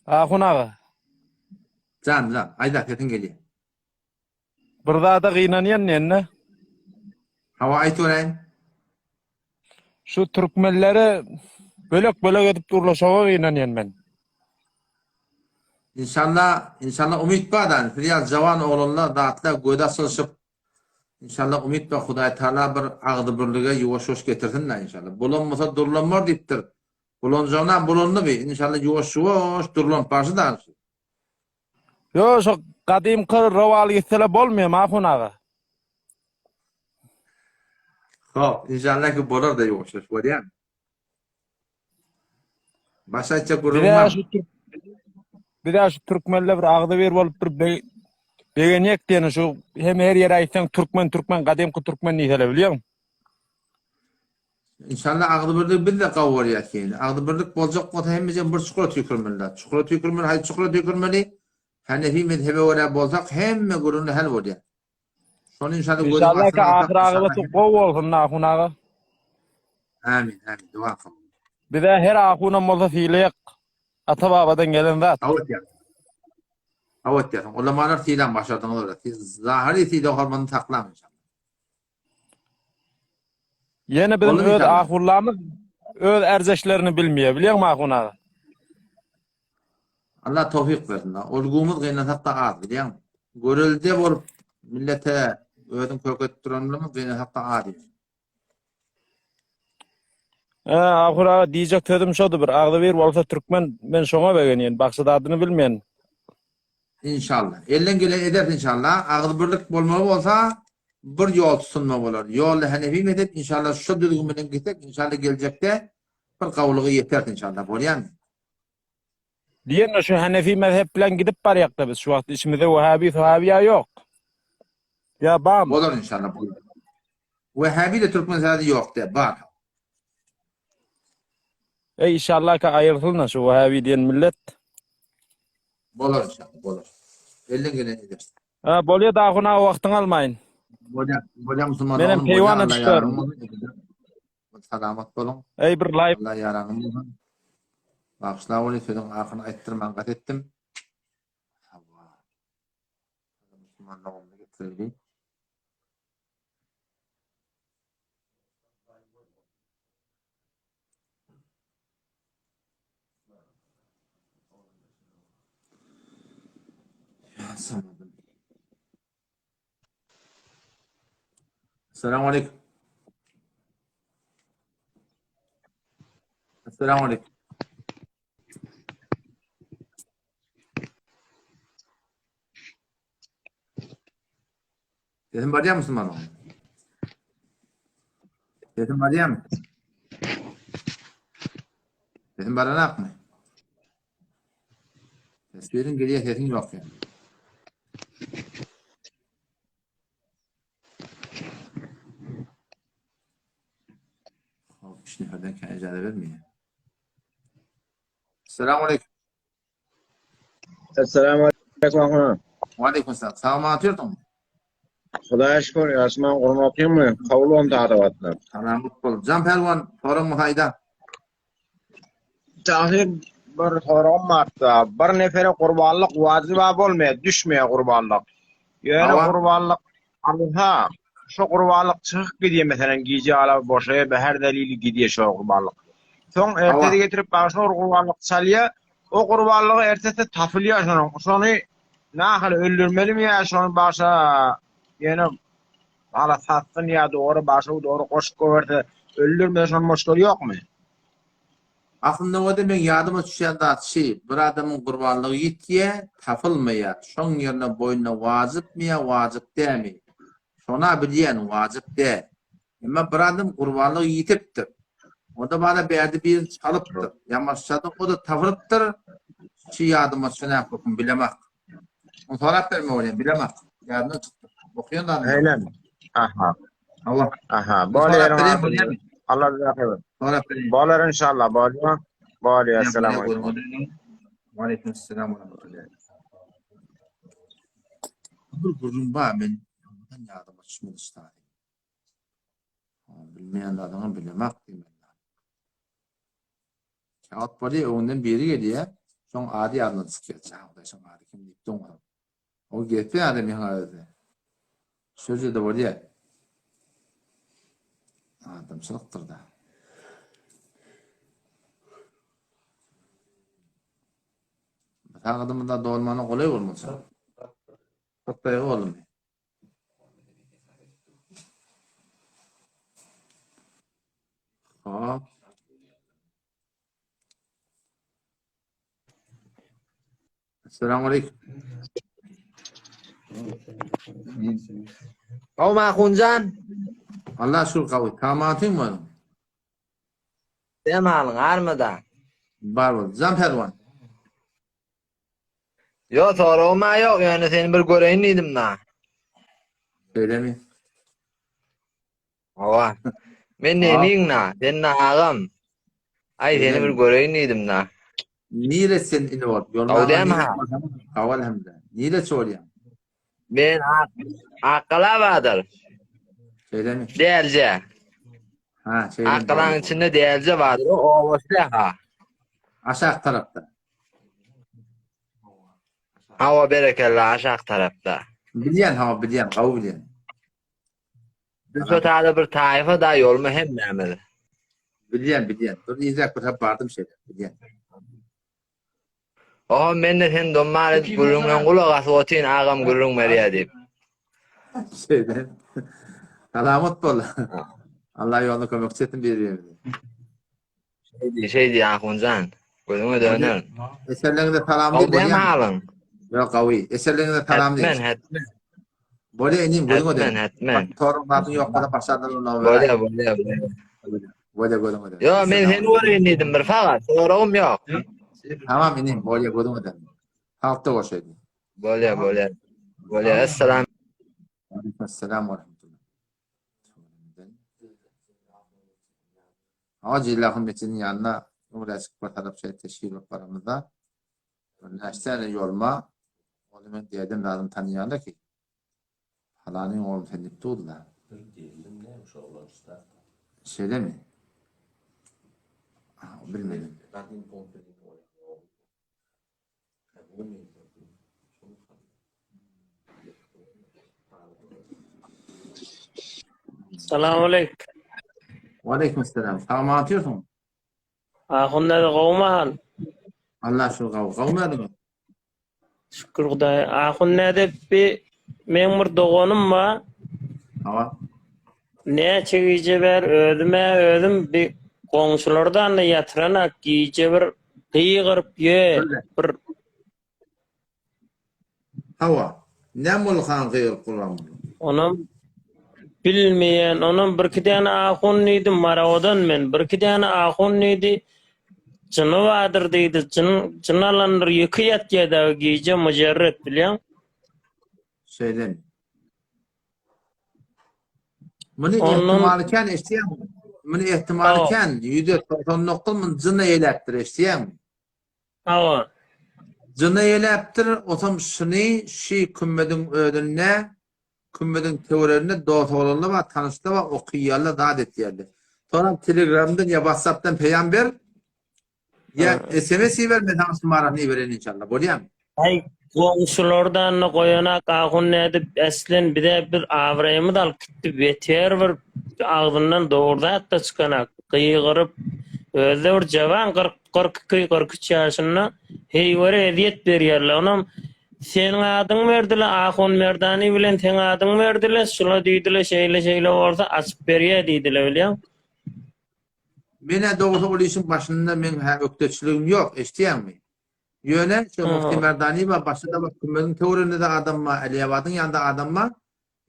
Ahun aga. Jan, jan, aýda sesiň gelýär. Bir zada gynanýan nenne. Hawa aýt göräýin. Şu türkmenleri bölek bölek edip durla şoňa gynanýan men. Inşallah, inşallah umyt bar da, siz ýaly jawan oglanlar zatlar gözi açylyşyp, inşallah umyt bar Hudaý Taala bir agzybirlige ýuwaş-ýuwaş getirsin da inşallah. Bulanmasa durlanmar diýipdir. Bulanjagyna bulandy bi, inşallah ýuwaş-ýuwaş durlanyp barşy da. Ýo şo gadymky rowaly gitsele bolmaýam ahun aga. Hop, inşallah ki bolar da ýuwaş-ýuwaş bolýar. Başga aýtjak gürrüňim Bize bar. şu türk Bize şu türkmenler bir agzybir bolup bir be, begenýek diýeni şu hem her ýere aýtsaň türkmen türkmen gadymky türkmen diýsele bilýäňmi? Inşallah agzybirlik biz-de gawy bolýas keýin. Agzybirlik boljak bolsa hemmejem bir çukura tüýkürmeliler. Çukura tüýkürmeli, haýsy çukura tüýkürmeli? Hanefi mezhebe görä bolsak hemme gürrüňde hal bolýar. Şony inşallah gözüň Inşallah ki astyna alsak ahyr agybaty gowy bolsun Ahun aga. Amin, amin. Dua kyl. Bize her ahunam bolsa sylaýak. Ata babadan gelen zat. Hawa etýär. Hawa etýärsiň. Ulamalar sylan başardyňyz olar. Siz zahyry sylag hormatyny saklaň inşallah. Ýene biziň öz ahunlarymyz öz ärzeşlerini bilmeýär. Bilýäňmi ahun aga? Allah towfyk bersin. Olgumyz gynansak-da az, bilýäňmi? Görelde bolup millete özüň kök edip duranlarymyz gynansak-da az. Hä, ahun aga diýjek sözüm şody bir agzybir bolsa türkmen men şoňa begenýän bagşy zadyny bilmeýän. Inşallah. Elden gelen ederis inşallah. Agzybirlik bolmaly bolsa bir ýol tutunma bolar. Ýolda Hanefi mezhep inşallah şu düzgün bilen gitsek inşallah geljekde bir gawulyga ýeteris inşallah. Bolýarmy? Diýende şu Hanefi mezhep bilen gidip barýakda biz şu wagt içimizde Wahhabi Sahabiýa ýok. Ýa barmy? Bolar inşallah bolar. Wahhabi de türkmen zady ýok de bar. Ey inşallah ka aýrylsyn şu Wahhabi diýen millet. Bolar inşallah bolar. Elden geleni ederis. Ha bolýa da ahun aga wagtyňy almaýyn. Bolýa, bolýa musulman Menem oglum, bolýa Keýwana Allah düşerin. ýaranyň bolsun. Salamat boluň. Ey bir laýk Allah ýaranyň bolsun. Bagyşla weli sözüň ahyryny aýtdyrman gat etdim. Hawa. Musulman dogumly getirildi. Assalamu alaikum. Assalamu alaikum. Sesim barýarmy Musulman oglum? Sesim barýarmy? Sesim baranakmy? Teswiriň gelýär, sesiň ýok ýa. Hop, üç neferden kän ijaza bermeýär. Assalamu aleykum. Esselamu aleýkum ahuna. Wa aleýkum salam. Sag aman otyrdyňmy? Hudaýa şükür, ýaşman gurma otyrmy? Kabul bolsun tagat-ybadatlar. Salamat bol. Jan Pälwan, soragyňy haýda? Tahir bir soragym barda. Bir nefere gurbanlyk wajyba bolmaýar, düşmeýär gurbanlyk. Ýöne gurbanlyk alynsa, şo gurbanlyk çykyp gidýär, meselem, gije ala boşaýar, be her delili gidýär şo gurbanlyk. Soň ertesi getirip bagşy bir gurbanlyk çalýar, O gurbanlygy ertesi tapylýar şonuň. Şony nahyly öldürmelimi ýa şony başa ýöne ala satsyn ýa dogry başa dogry goşup goýberse öldürmese şonuň moşkeli ýokmy? Aslynda o-da meň ýadyma düşýän zat şi, bir adamyň gurbanlygy ýitýä, tapylmaýar. Şoň ýerine boýnuna wajypmy ýa wajyp dämi? Şona bilýän, wajyp däl. Emma bir adam gurbanlygy ýitipdir. O-da bana bärde birini çalypdyr. Ýamaşjada o-da tapylypdyr. Şi ýadyma düşenäk höküm bilemak. Ony sorap berme bolýar, bilemak. Ýadymdan çykdy. Okaýan zadym. Eýlem. Aha. Hawa. Aha. Bolýar. Allah razy bolsun. Sorap bereyim. Bolar inşallah, bolýar. Bolýar. Assalamu alaykum. Wa alaykum assalam we rahmetullah. Bir gürrüň bar, men ýadyma düşmedi şu Bilmeýän zadyňy bilemak diýmeli. Kağıt bolýar, öňünden biri gelýär, şoň ady ýadyndan çykýar. Jan Hudaý, şoň ady kim diýip doňar. O gepe adam ýaňa özi. Şöyle de bolýar. Adamçylykdyr da. Sagadymyzda dolmana golaý bolmasa. 40 daýgy boldumy? Hop. Assalamu aleykum. Gowy Ahunjan. Allah şükür gawy. Tamatyň mı? Dem halyň armyda. Bar bol. Jan pälwan. Ýok soragym-a ýok, ýöne seni bir göreýin diýdim-da. Şeýlemi? Hawa. Men neniň-na, sen-de agam. Aý seni bir göreýin diýdim-da. Nire sen ini bolup? Gowy dälmi ha? Hawa elhamdülillah. Nireçi bolýaň? Men Ak Akgala bardyr. Şeýlemi? Dälje. Ha, şeýle. Akgalaň içinde Dälje bardyr, o obasy ha. Aşak tarapda. Hawa berekella aşak tarapda. Bilýän hawa bilýän gawy bilýän. Biz şo taýda bir taýfa da ýolma hemmämiz. Bilýän bilýän. Bir nizäk bir hap bardym şeýle bilýän. Oho mende sen domar edip gürrüňleň gulak asyp otyn agam gürrüň berýä diýip. Şeýle. Salamat bol. Allah ýoluna kömekçi etsin bir-birimize. Şeýdi, şeýdi Ahunjan. Gözüňe dönerin. Eserleriňize salam diý bolýar. Halyň. Ýok gawy. Eserleriňize salam diý. Hetmen, hetmen. Bolýar inim gözüňe dönerin. Hetmen, hetmen. Toruň zadyň ýok bolsa başardan ulaw ber. Bolýar, bolýar, bolýar. Bolýar gözüňe dönerin. Ýok, men seni göreýin diýdim bir fakat. Soragym ýok. Tamam inim, bolýa gözüň eden. Halkda goşaýdy. Bolýa, bolýa. Bolýa. Esselam. Aleyküm ve rahmetullah. Hawa Jillahun metjidiniň ýanyna öňräçik bir tarap şeýle teşkil bolup baramyzda bir näçe täne ýolma ony men dädem zadym tanýanda ki palanyň ogly sen diýip durdylar. Bir geldim näme şu oglan ussat. Şeýlemi? Bilmedim. Gadym pompelini goýan ogly. Salam aleyküm. Aleyküm selam. Salam atıyorsun. Ahun näde gowy mahal? Allah şükür gowy. Gowy näde? Şükür Hudaýa. Ahun näde bi meň bir doganym bar. Hawa. Näçe gije bär özüm-ä özüm bi goňşulardan-da ýatyranak gije bir gygyryp ýö bir Hawa. Näme boldy han gygyryp gurban boldy? Onam bilmeýän, onam birki däne ahun diýdi, Marawadan men, birki däne ahun diýdi, jyny bardyr diýdi, jyn, jyn alandyr, ýeke ýatýar dagy gije mujerret bilýäň. Şeýlemi? Muny Ondan ehtimaly kän eşidýäňmi? Muny ehtimaly Hawa. kän, 199 muny jyna eýläpdir, eşidýäňmi? Hawa. Jyna eýläpdir, osam şuny şi kümmediň özünde, kümmediň töwereginde dos-oglanlar bar, tanyşlar bar, okyýarlar, zat etýärler. Soňam telegramdan ýa whatsappdan peýam ber, Ýa SMS iber men saňa şumarasyny ibereýin inşallah. Bolýamy? Aý goňşulardan-da goýanak ahun nädip eslen bize bir abraýymyz alyp gitdi beter bir agzyndan dogry zat-da çykanak gygyryp özde bir jawan 40 42 43 ýaşynda heýwere ezýet berýärler onam seniň adyň berdile ahun merdani bilen seň adyň berdile şula diýdile şeýle şeýle bolsa açyp berýä diýdile bilýäň. Menä dogrusy ol işiň başynda meň hä ökdeçiligim ýok, eşidýäňmi? Ýöne şo Mufti Merdani bar, başda-da bar, Kümmeziň töwereginde-de adam bar, Äliabadyň ýanynda adam bar.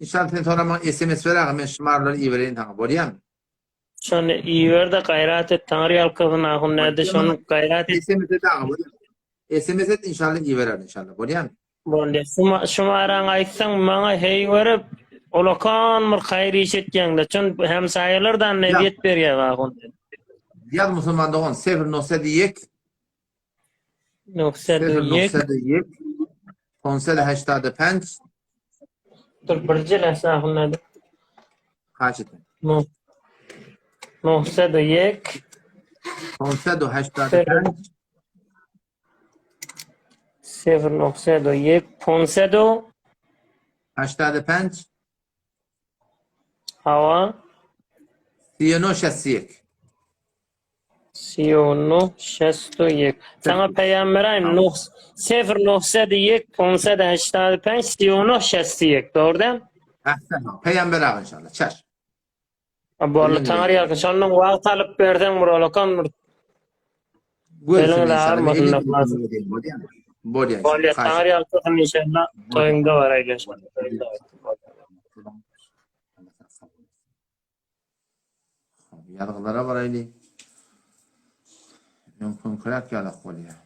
Inşallah sen soňra maňa sms ber aga, men şumarlary ibereýin saňa, bolýamy? Şony iber-de gaýrat et, Taňry ýalkasyn ahun näde şony gaýrat et. Sms et aga, bolýamy? Sms et inşallah ibererin inşallah, bolýamy? Bolýa. Şu maraňy aýtsaň maňa heý görüp ulakan bir haýyr iş etýäňdä. Çün hemsaýalardan ezýet berýär ahun. Ýaz musulman dogan sefr nokta ýek. Nokta ýek. Nokta ýek. Konsel heştade penç. Dur birje lähze ahun näde. Haç etme. Nokta ýek. Konsel heştade penç. Sefr nokta ýek ponsedo. Haştady penç. Hawa. Siýono şesýek. Siýono şesto ýek. Saňa peýam beraýyn. Noh sefr nokta ýek ponsedo haştady penç siýono şesýek. Dogry däl? Ahsan. Peýam beräý inşallah. Çaş. Boldy taňry ýalkasyn. Şondan wagt alyp berseň bir olakan bir Görüşürüz inşallah. Bolýar. Bolýar. Taňry ýalkasyn inşallah. Toýuňda baraýly. Ýazgylara baraýly. Öňküňkiräk ýalak bolýar.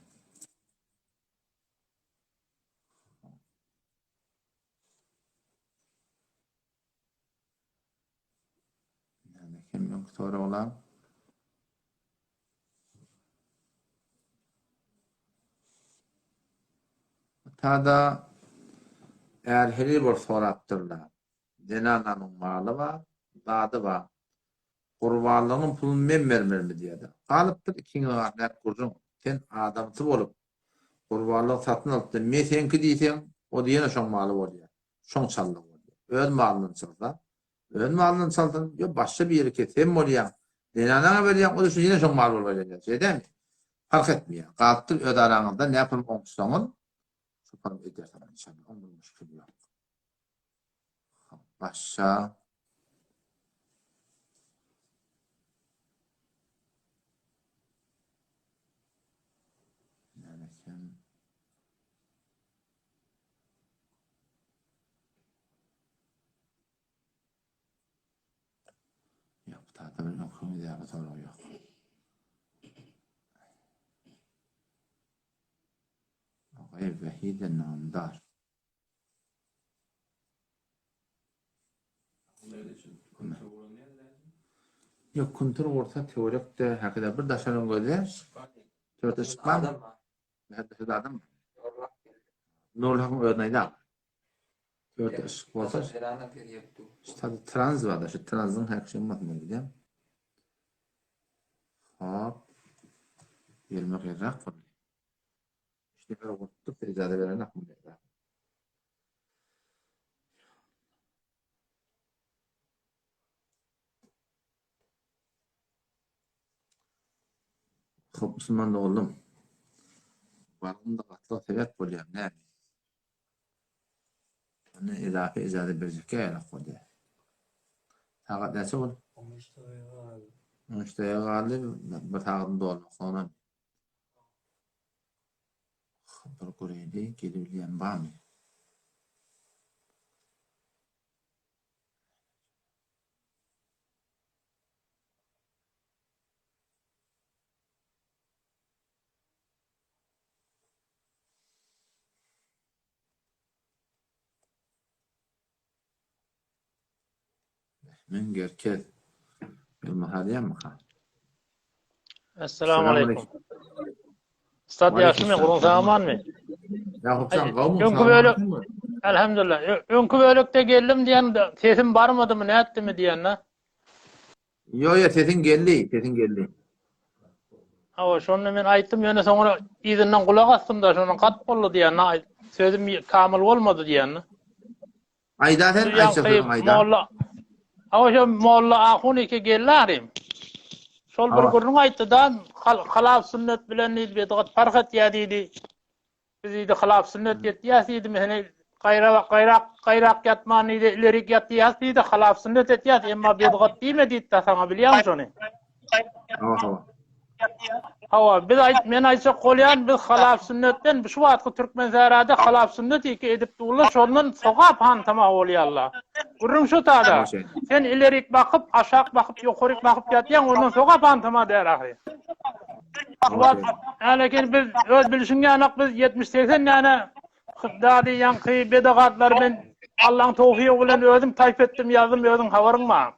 Kim öňki soraglar? Tada är heli bor sorapdyrlar. Zenananyň maly bar, zady bar. Gurbanlygynyň puluny men bermelimi diýýärler. Galypdyr ikiňiziň arasyndaky gürrüň. Sen adamsy bolup, gurbanlygy satyn alypdyr. Men seňki diýseň, o-da ýene şoň maly bolýar. Şoň çaldygy bolýar. Öz malyndan çalsa, öz malyndan çalsyn, ýok başga biri kes, sen bolýaň, zenanaňa berýäň, o-da şu ýene şoň maly bolup aýlanýar. Şeý dälmi? Parh etmeýär. Galypdyr öz araňyzda nä pul oňuşsaňyz, şo pul edersiňiz inşallah. Oň bir müşkili ýok. Başga Näme eken? Ýok, bu taýda bir öňkümiz ýaly sorag ýok. Agaý Wahide Namdar. Ýok, kuntur gursa töwerekde häkide bir daşaryň gözi törde çykman. Näde adam? Nurlahyň özüne aýdar. Törde yşyk bolsa şu taýda trans bar da, şu transyň häkişi bolmasyn men bilýän. Hop. Ýörmek ýerräk boldy. Üç nefer gurtdyk, ijaza beren akmyň. Hop, musulman doldum. Bargymda gatlyk sebäp bolýar, näme? Onda edape ijaza berjekkä ýarak bolýar. Sagat näçe boldy? 13 dagyga galdy. 13 dagyga galdy, bir sagadyň dolmak soňra. Bir göreýli, gelebilýän barmy? Men gerkez. Ýolma halýamyka? Esselamu aleýkum. Stat ýagşymy, guruň sag-amanmy? Ýakup jan, gowmy? Öňki bölek Elhamdülillah. Öňki bölekde geldim diýen sesim barmadymy, nätdimi diýende. Ýo ýo sesiň geldi, sesiň geldi. Hawa, şonda men aýtdym, ýöne soňra yzyndan gulak asdym-da, şonda gat boldy diýende, sözüm kamyl bolmady diýende. Aýda sen, aýtjak sözüň aýda. Molla. Hawa, şo Molla Ahun eke geldi arym. Şol bir gürrüň aýtdy-da, halal sünnet bilen diýdi, bedgat parh etýär diýdi. Biz diýdi, hylaf sünnet etýäs diýdi, mesele gaýra gaýrak gaýrak ýatman diýdi, ilerik ýatýas diýdi, hylaf sünnet etýäs, emma bedgat diýme diýdi saňa bilýäňmi şony? Hawa, hawa. Hawa, biz aýt, men aýtjak bolýan, biz halaf sünnetden şu wagtky Türkmensährada halaf sünnet iki edip durlar, şondan sogap hantama bolýarlar. Gürrüň şu tada. Sen ilerik bakyp, aşak bakyp, ýokaryk bakyp ýatýaň, ondan sogap hantama däl ahyry. Şu wagt äleken biz öz bilşiň ýanak biz 70-80 däne dady ýaňky bedagatlary men Allaň towfygy bilen özüm taýp etdim, ýazdym, özüň habaryň bar.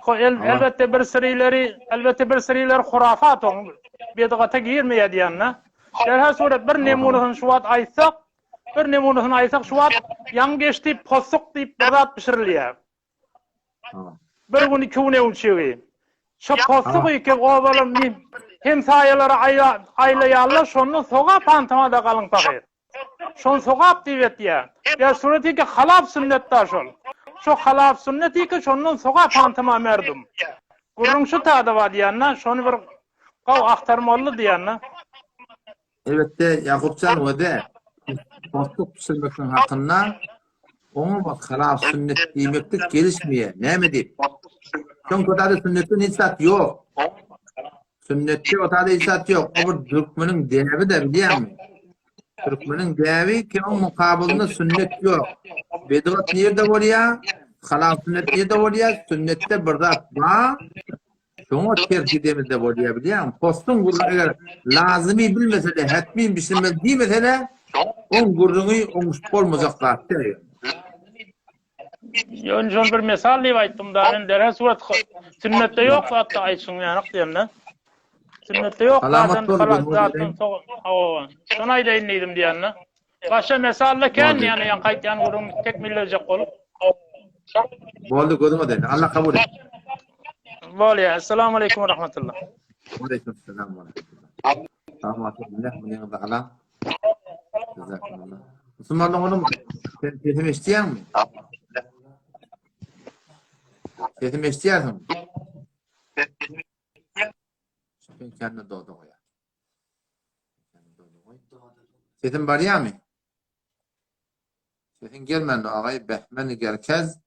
El, elbetde bir sirileri, elbetde bir sirileri hurafat oň bedagata girmeýär diýende. Derhal surat bir nemunasyny şu wagt aýtsak, bir nemunasyny aýtsak şu wagt ýaňy geçdi posuk diýip bir zat bişirilýär. Bir gün iki gün öňçegi. Şo possugy iki obalar hemsaýalara aýlaýarlar, şondan sogap hantama-da galyň pahyr. Şony sogap diýip etýär. Ýa surat iki halap sünnet da şol. Şo halap sünnet iki şondan sogap hantama merdum. Gürrüň şu tada bar diýende, şony bir gaw agtarmaly diýende. Elbetde Ýakupjan wede possuk bişirmekligiň hakynda oňa bak halal sünnet diýmeklik gelişmeýär. Näme diýip? Çünki o taýda sünnetden hiç zat ýok. Sünnetde o taýda hiç zat ýok. O bir türkmeniň däbi-de bilýäňmi? Türkmeniň däbi ki oň mukabylynda sünnet ýok. Bedgat nirde bolýar? Halal sünnet nirde bolýar? Sünnetde bir zat bar. Şoňa ters gidemizde bolýar bilýäňmi? Postuň gürrüňi eger lazymy bilmese-de, hetmin bişirmeli diýmese-de, oň gürrüňi oňuşyp bolmajak zat däl. Ýöne şony bir mysal diýip aýtdym da, men derhal surat sünnetde ýok zatda aýtşyň ýanak diýemde. Sünnetde ýok Salamat zaten bol, halas gözüňe zatdan döneýin. hawa. Şony aýdaýyn diýdim diýende. Başga mesalla kän ýani ýaňky aýtýan gürrüň tekmillejek bolup. Boldy gözüňe degsin. Allah kabul etsin. Bolýar. Assalamu aleýkum we rahmetullah. Aleýkum salam we rahmetullah. Rahmetullah munyňyzy alan. Jazakumullah. Musulman oglum, sen sesimi eşitýäňmi? Sesimi eşitýärsiňmi? Sen kendine doda goýar. Sesim barýarmy? Sesiň gelmändi agay Behmen Gerkez.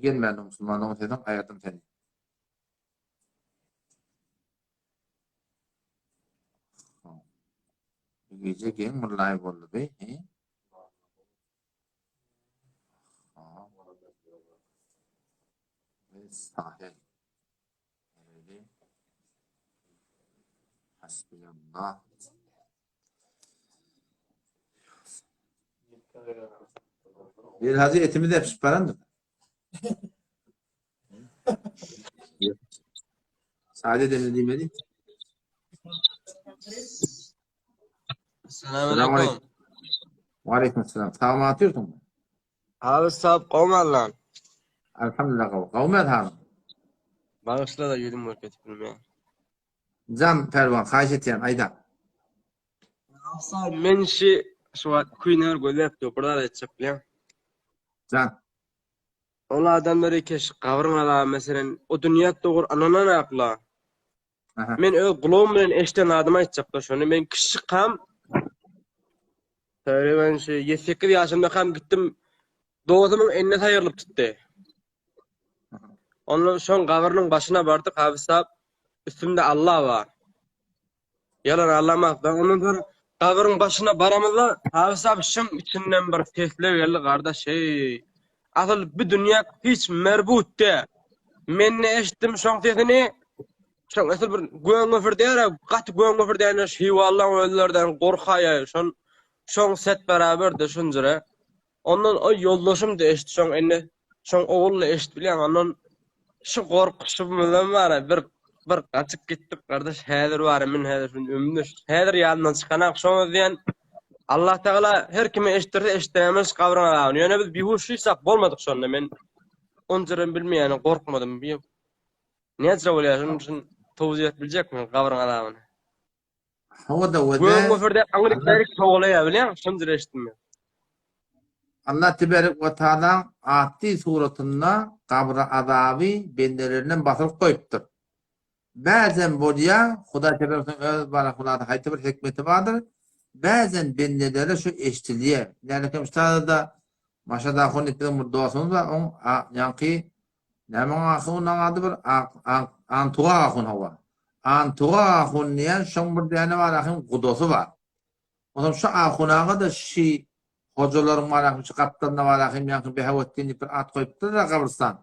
Gelmändi musulmanlygyň sesiň aýyrdym seni. Bu gije geň bir live boldy be. He? Sahel. Hasbiyallah. Bir hacı etimizi epişip barandyr. Sade demli diýmedi. Assalamu alaikum. Wa alaikum assalam. Sag atyrsyň. Abi sap gowmy Allan? Alhamdulillah gowy. Gowmy halyň? Bagyşla da ýüzüm görüp ýetip bilmeýän. Jan Pälwan haýyş etýän aýda. Sag men şi şu wagt küýner gözläp dur bir zat aýtjak bilýän. Jan. Ol adamlar ekeş gabryň azaby meselen o dünýä dogry ynanan akla. Men öz gulagym bilen eşden zadymy aýtjakda şony men kiçijikam Töwre şu 7-8 ýaşymdakam gitdim dostumyň eline saýrylyp tutdy. Ondan şoň gabrynyň başyna bardyk habysap üstümde Allah bar. Ýalan allamak. Ben ondan sonra gabryň başyna baramyzda habysap şoň içinden bir sesler geldi gardaş hey. Asyl bu dünýä hiç merbut de. Men ne eşitdim şoň sesini şoň asyl bir göňe bir däl gaty göňe bir däl şiwallaň özlerden gorkaýa şon şoň set beraber de şunjure. Ondan o ýoldaşym da eşitdi şoň indi şoň ogul eşit bilýän ondan şu gorkuşymyzdan bara bir bir gaçyp gitdik gardaş häzir bara men häzir şun ömrümde häzir ýadymdan çykanak şoňa diýen Allah Tagala her kime eşitdirse eşitdiremez gabryň azabyny ýöne biz bihuş şysak bolmadyk şonda men onjaram bilmeýän gorkmadym bir näçe bolýar şonuň üçin towziýa edip biljekmi gabryň azabyny Hawa-da we de Gögüň göferde aňryk bärik togalaýar bilýäňmi? Şonjyra eşitdim men. Allah tebarek we taalaň atly suratynda gabry azaby bendelerinden basyryp goýupdyr. Bäzem bolýa, Hudaý tebarek we öz barahulada haýsy bir hikmeti bardyr, bäzem bendelere şu eşdilýär. Nälekem ştada Maşat ahun diýip biziň bir dostumyz bar, oň ýaňky Näme oň ahunyň ady bir Antuga ahun hawa. Antuga ahun diýen şoň bir däne bar ahyn gudasy bar. Onsoň şu ahun aga-da şi hojalaryň bar ahyn şu gapdalynda bar ahyn ýaňky Behawetdin diýip bir at goýupdyr-da gabrystan.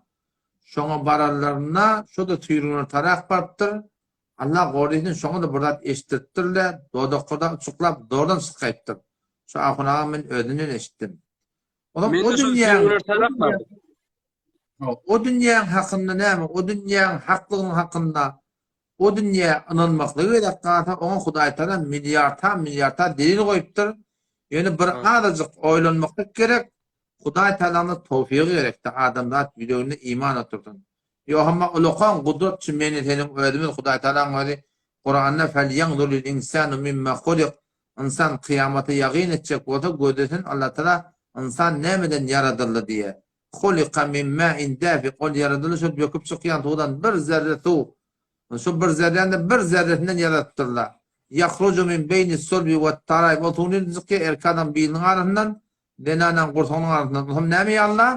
Şoňa baranlarynda şo-da süýrüňler tarak barypdyr. Allah gorysyn şoňa-da bir zat eşitdiripdir-le, dodaklary uçuklap zordan çykaýypdyr. Şu ahun aga men özünden eşitdim. Onsoň o dünýäň O dünýäň hakynda näme? O dünýäň haklygynyň hakynda, o dünýä ynanmaklygy gerek galsa, oňa Hudaýtagala milliarda-milliarda delil goýupdyr. Ýöne bir azajyk oýlanmaklyk gerek, Hudaýtagalanyň towfygy gerekdi, adamzat ýüreginde iman otursyn. Ýok, emma ulakan gudratçy meni seniň özümiz Hudaýtagalaň özi Kuranda Felýanzuril insanu mimma hulik Ynsan kyýamata ýagyn etjek bolsa gözlesin Allatagala ynsan nämeden ýaradyldy diýýär. Hulika min ma'in dafik, ol ýaradylyş şol böküp çykýan suwdan bir zerre suw, şo bir zerräni-de bir zerresinden ýaradypdyrlar. Ýahruju min beýni sulbi wet-taraib, ol suw nirden çykýar? Erkek adam biliniň arasyndan, zenanaň gursagynyň arasyndan. Onsoň näme ýa Allah?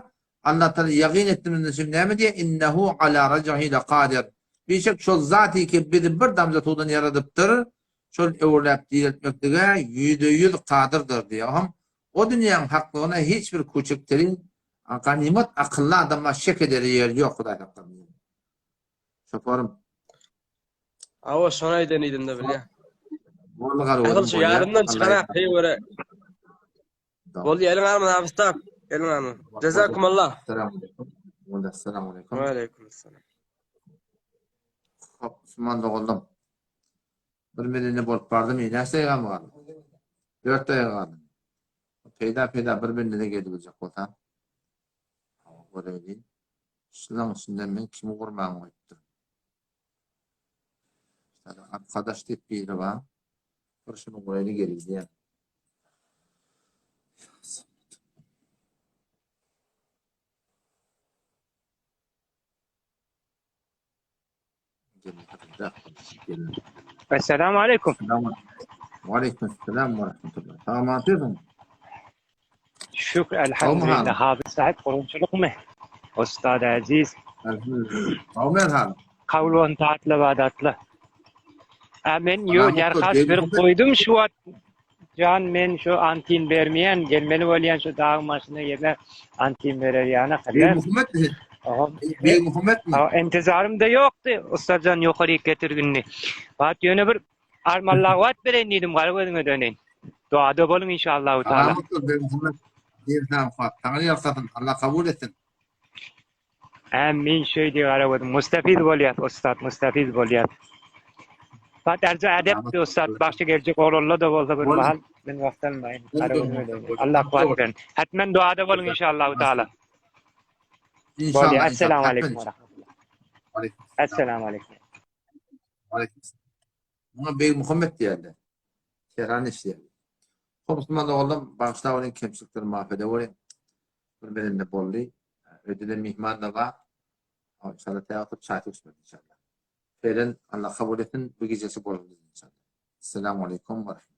Allah Tagala ýagyn etdimizden soň näme diýýär? Innehu ala raj'ihi lekadir. Bişek şol Zaty ki bizi bir damja suwdan ýaradypdyr, şol öwürläp direltmeklige ýüzde-ýüz kadyrdyr diýýär. Oňam O dünýäň haklygyna hiç bir kuçuk terin ganymat akylly adama şek edere ýer ýok Hudaý saklasyn. Şoparym. Awa şony aýdan idimde bilýän. Boldy garwazym Asyl şu ýadymdan çykanak heý göre. Boldy eliň alma Hafiztap. Eliň alma. Jazakumallah. Assalamu alaykum. Assalamu alaykum. Wa alaykum assalam. Hop, Usman doganım. Bir medeni bolup bardymy? Näçe daýgam galdy? Dört daýga galdy. Peýda peýda bir bendede gelibiljek bolsa. Hawa, göreýli. Şulaň içinden men kimi gurmagymy goýupdyryn. Arkadaş diýip biri bar. Bir şuny guraýly gelýär. Esselamu aleýkum. Waleýkim esselam we rahmetullah. Salamatsyzmy? Şükür elhamdülillah. Hafız sahip gurumçylykmy? Ustad Aziz. Gowmy hal? Kabul bolsun taatly ybadatly. A men ýo derhas berip goýdum şu wagt. Jan men şu antin bermeýän gelmeli bolýan şu dagyň başyna ýeme antin berer ýana kadar. Muhammed Beg Muhammed mi? Intizarym da ýokdy. Ustajan ýokaryk getir günni. Wagt ýöne bir armallagwat bereýin diýdim gara gözüňe döneýin. Duada boluň inşallahu taala. Beg Muhammed. Sen Fuat, saňa ýalkasyn, Allah kabul etsin. Amin şöý diýip garap Mustafiz bolýas ussat, mustafiz bolýas. Fuat arzu edep ussat, bagşy geljek oglanla da bolsa bir mahal men wagt almaýyn. Allah kuwat bersin. Hetmen duada boluň inşallah taala. İnşallah. Esselamu aleyküm we rahmetullah. Esselamu aleyküm. Aleyküm. Muňa Beg Muhammet diýerler. Tehran işleýär. Hop musulman doganlarym bagyşlap olyň kemçiliklerimi maaf edeweriň. Bir mende boldy. Öýde-de myhman-da bar. Inşallah täze oturyp çaý içmeli inşallah. Feýlen Allah kabul etsin bu gijesi boldy inşallah. Esselamu aleýkum we rahmetullah.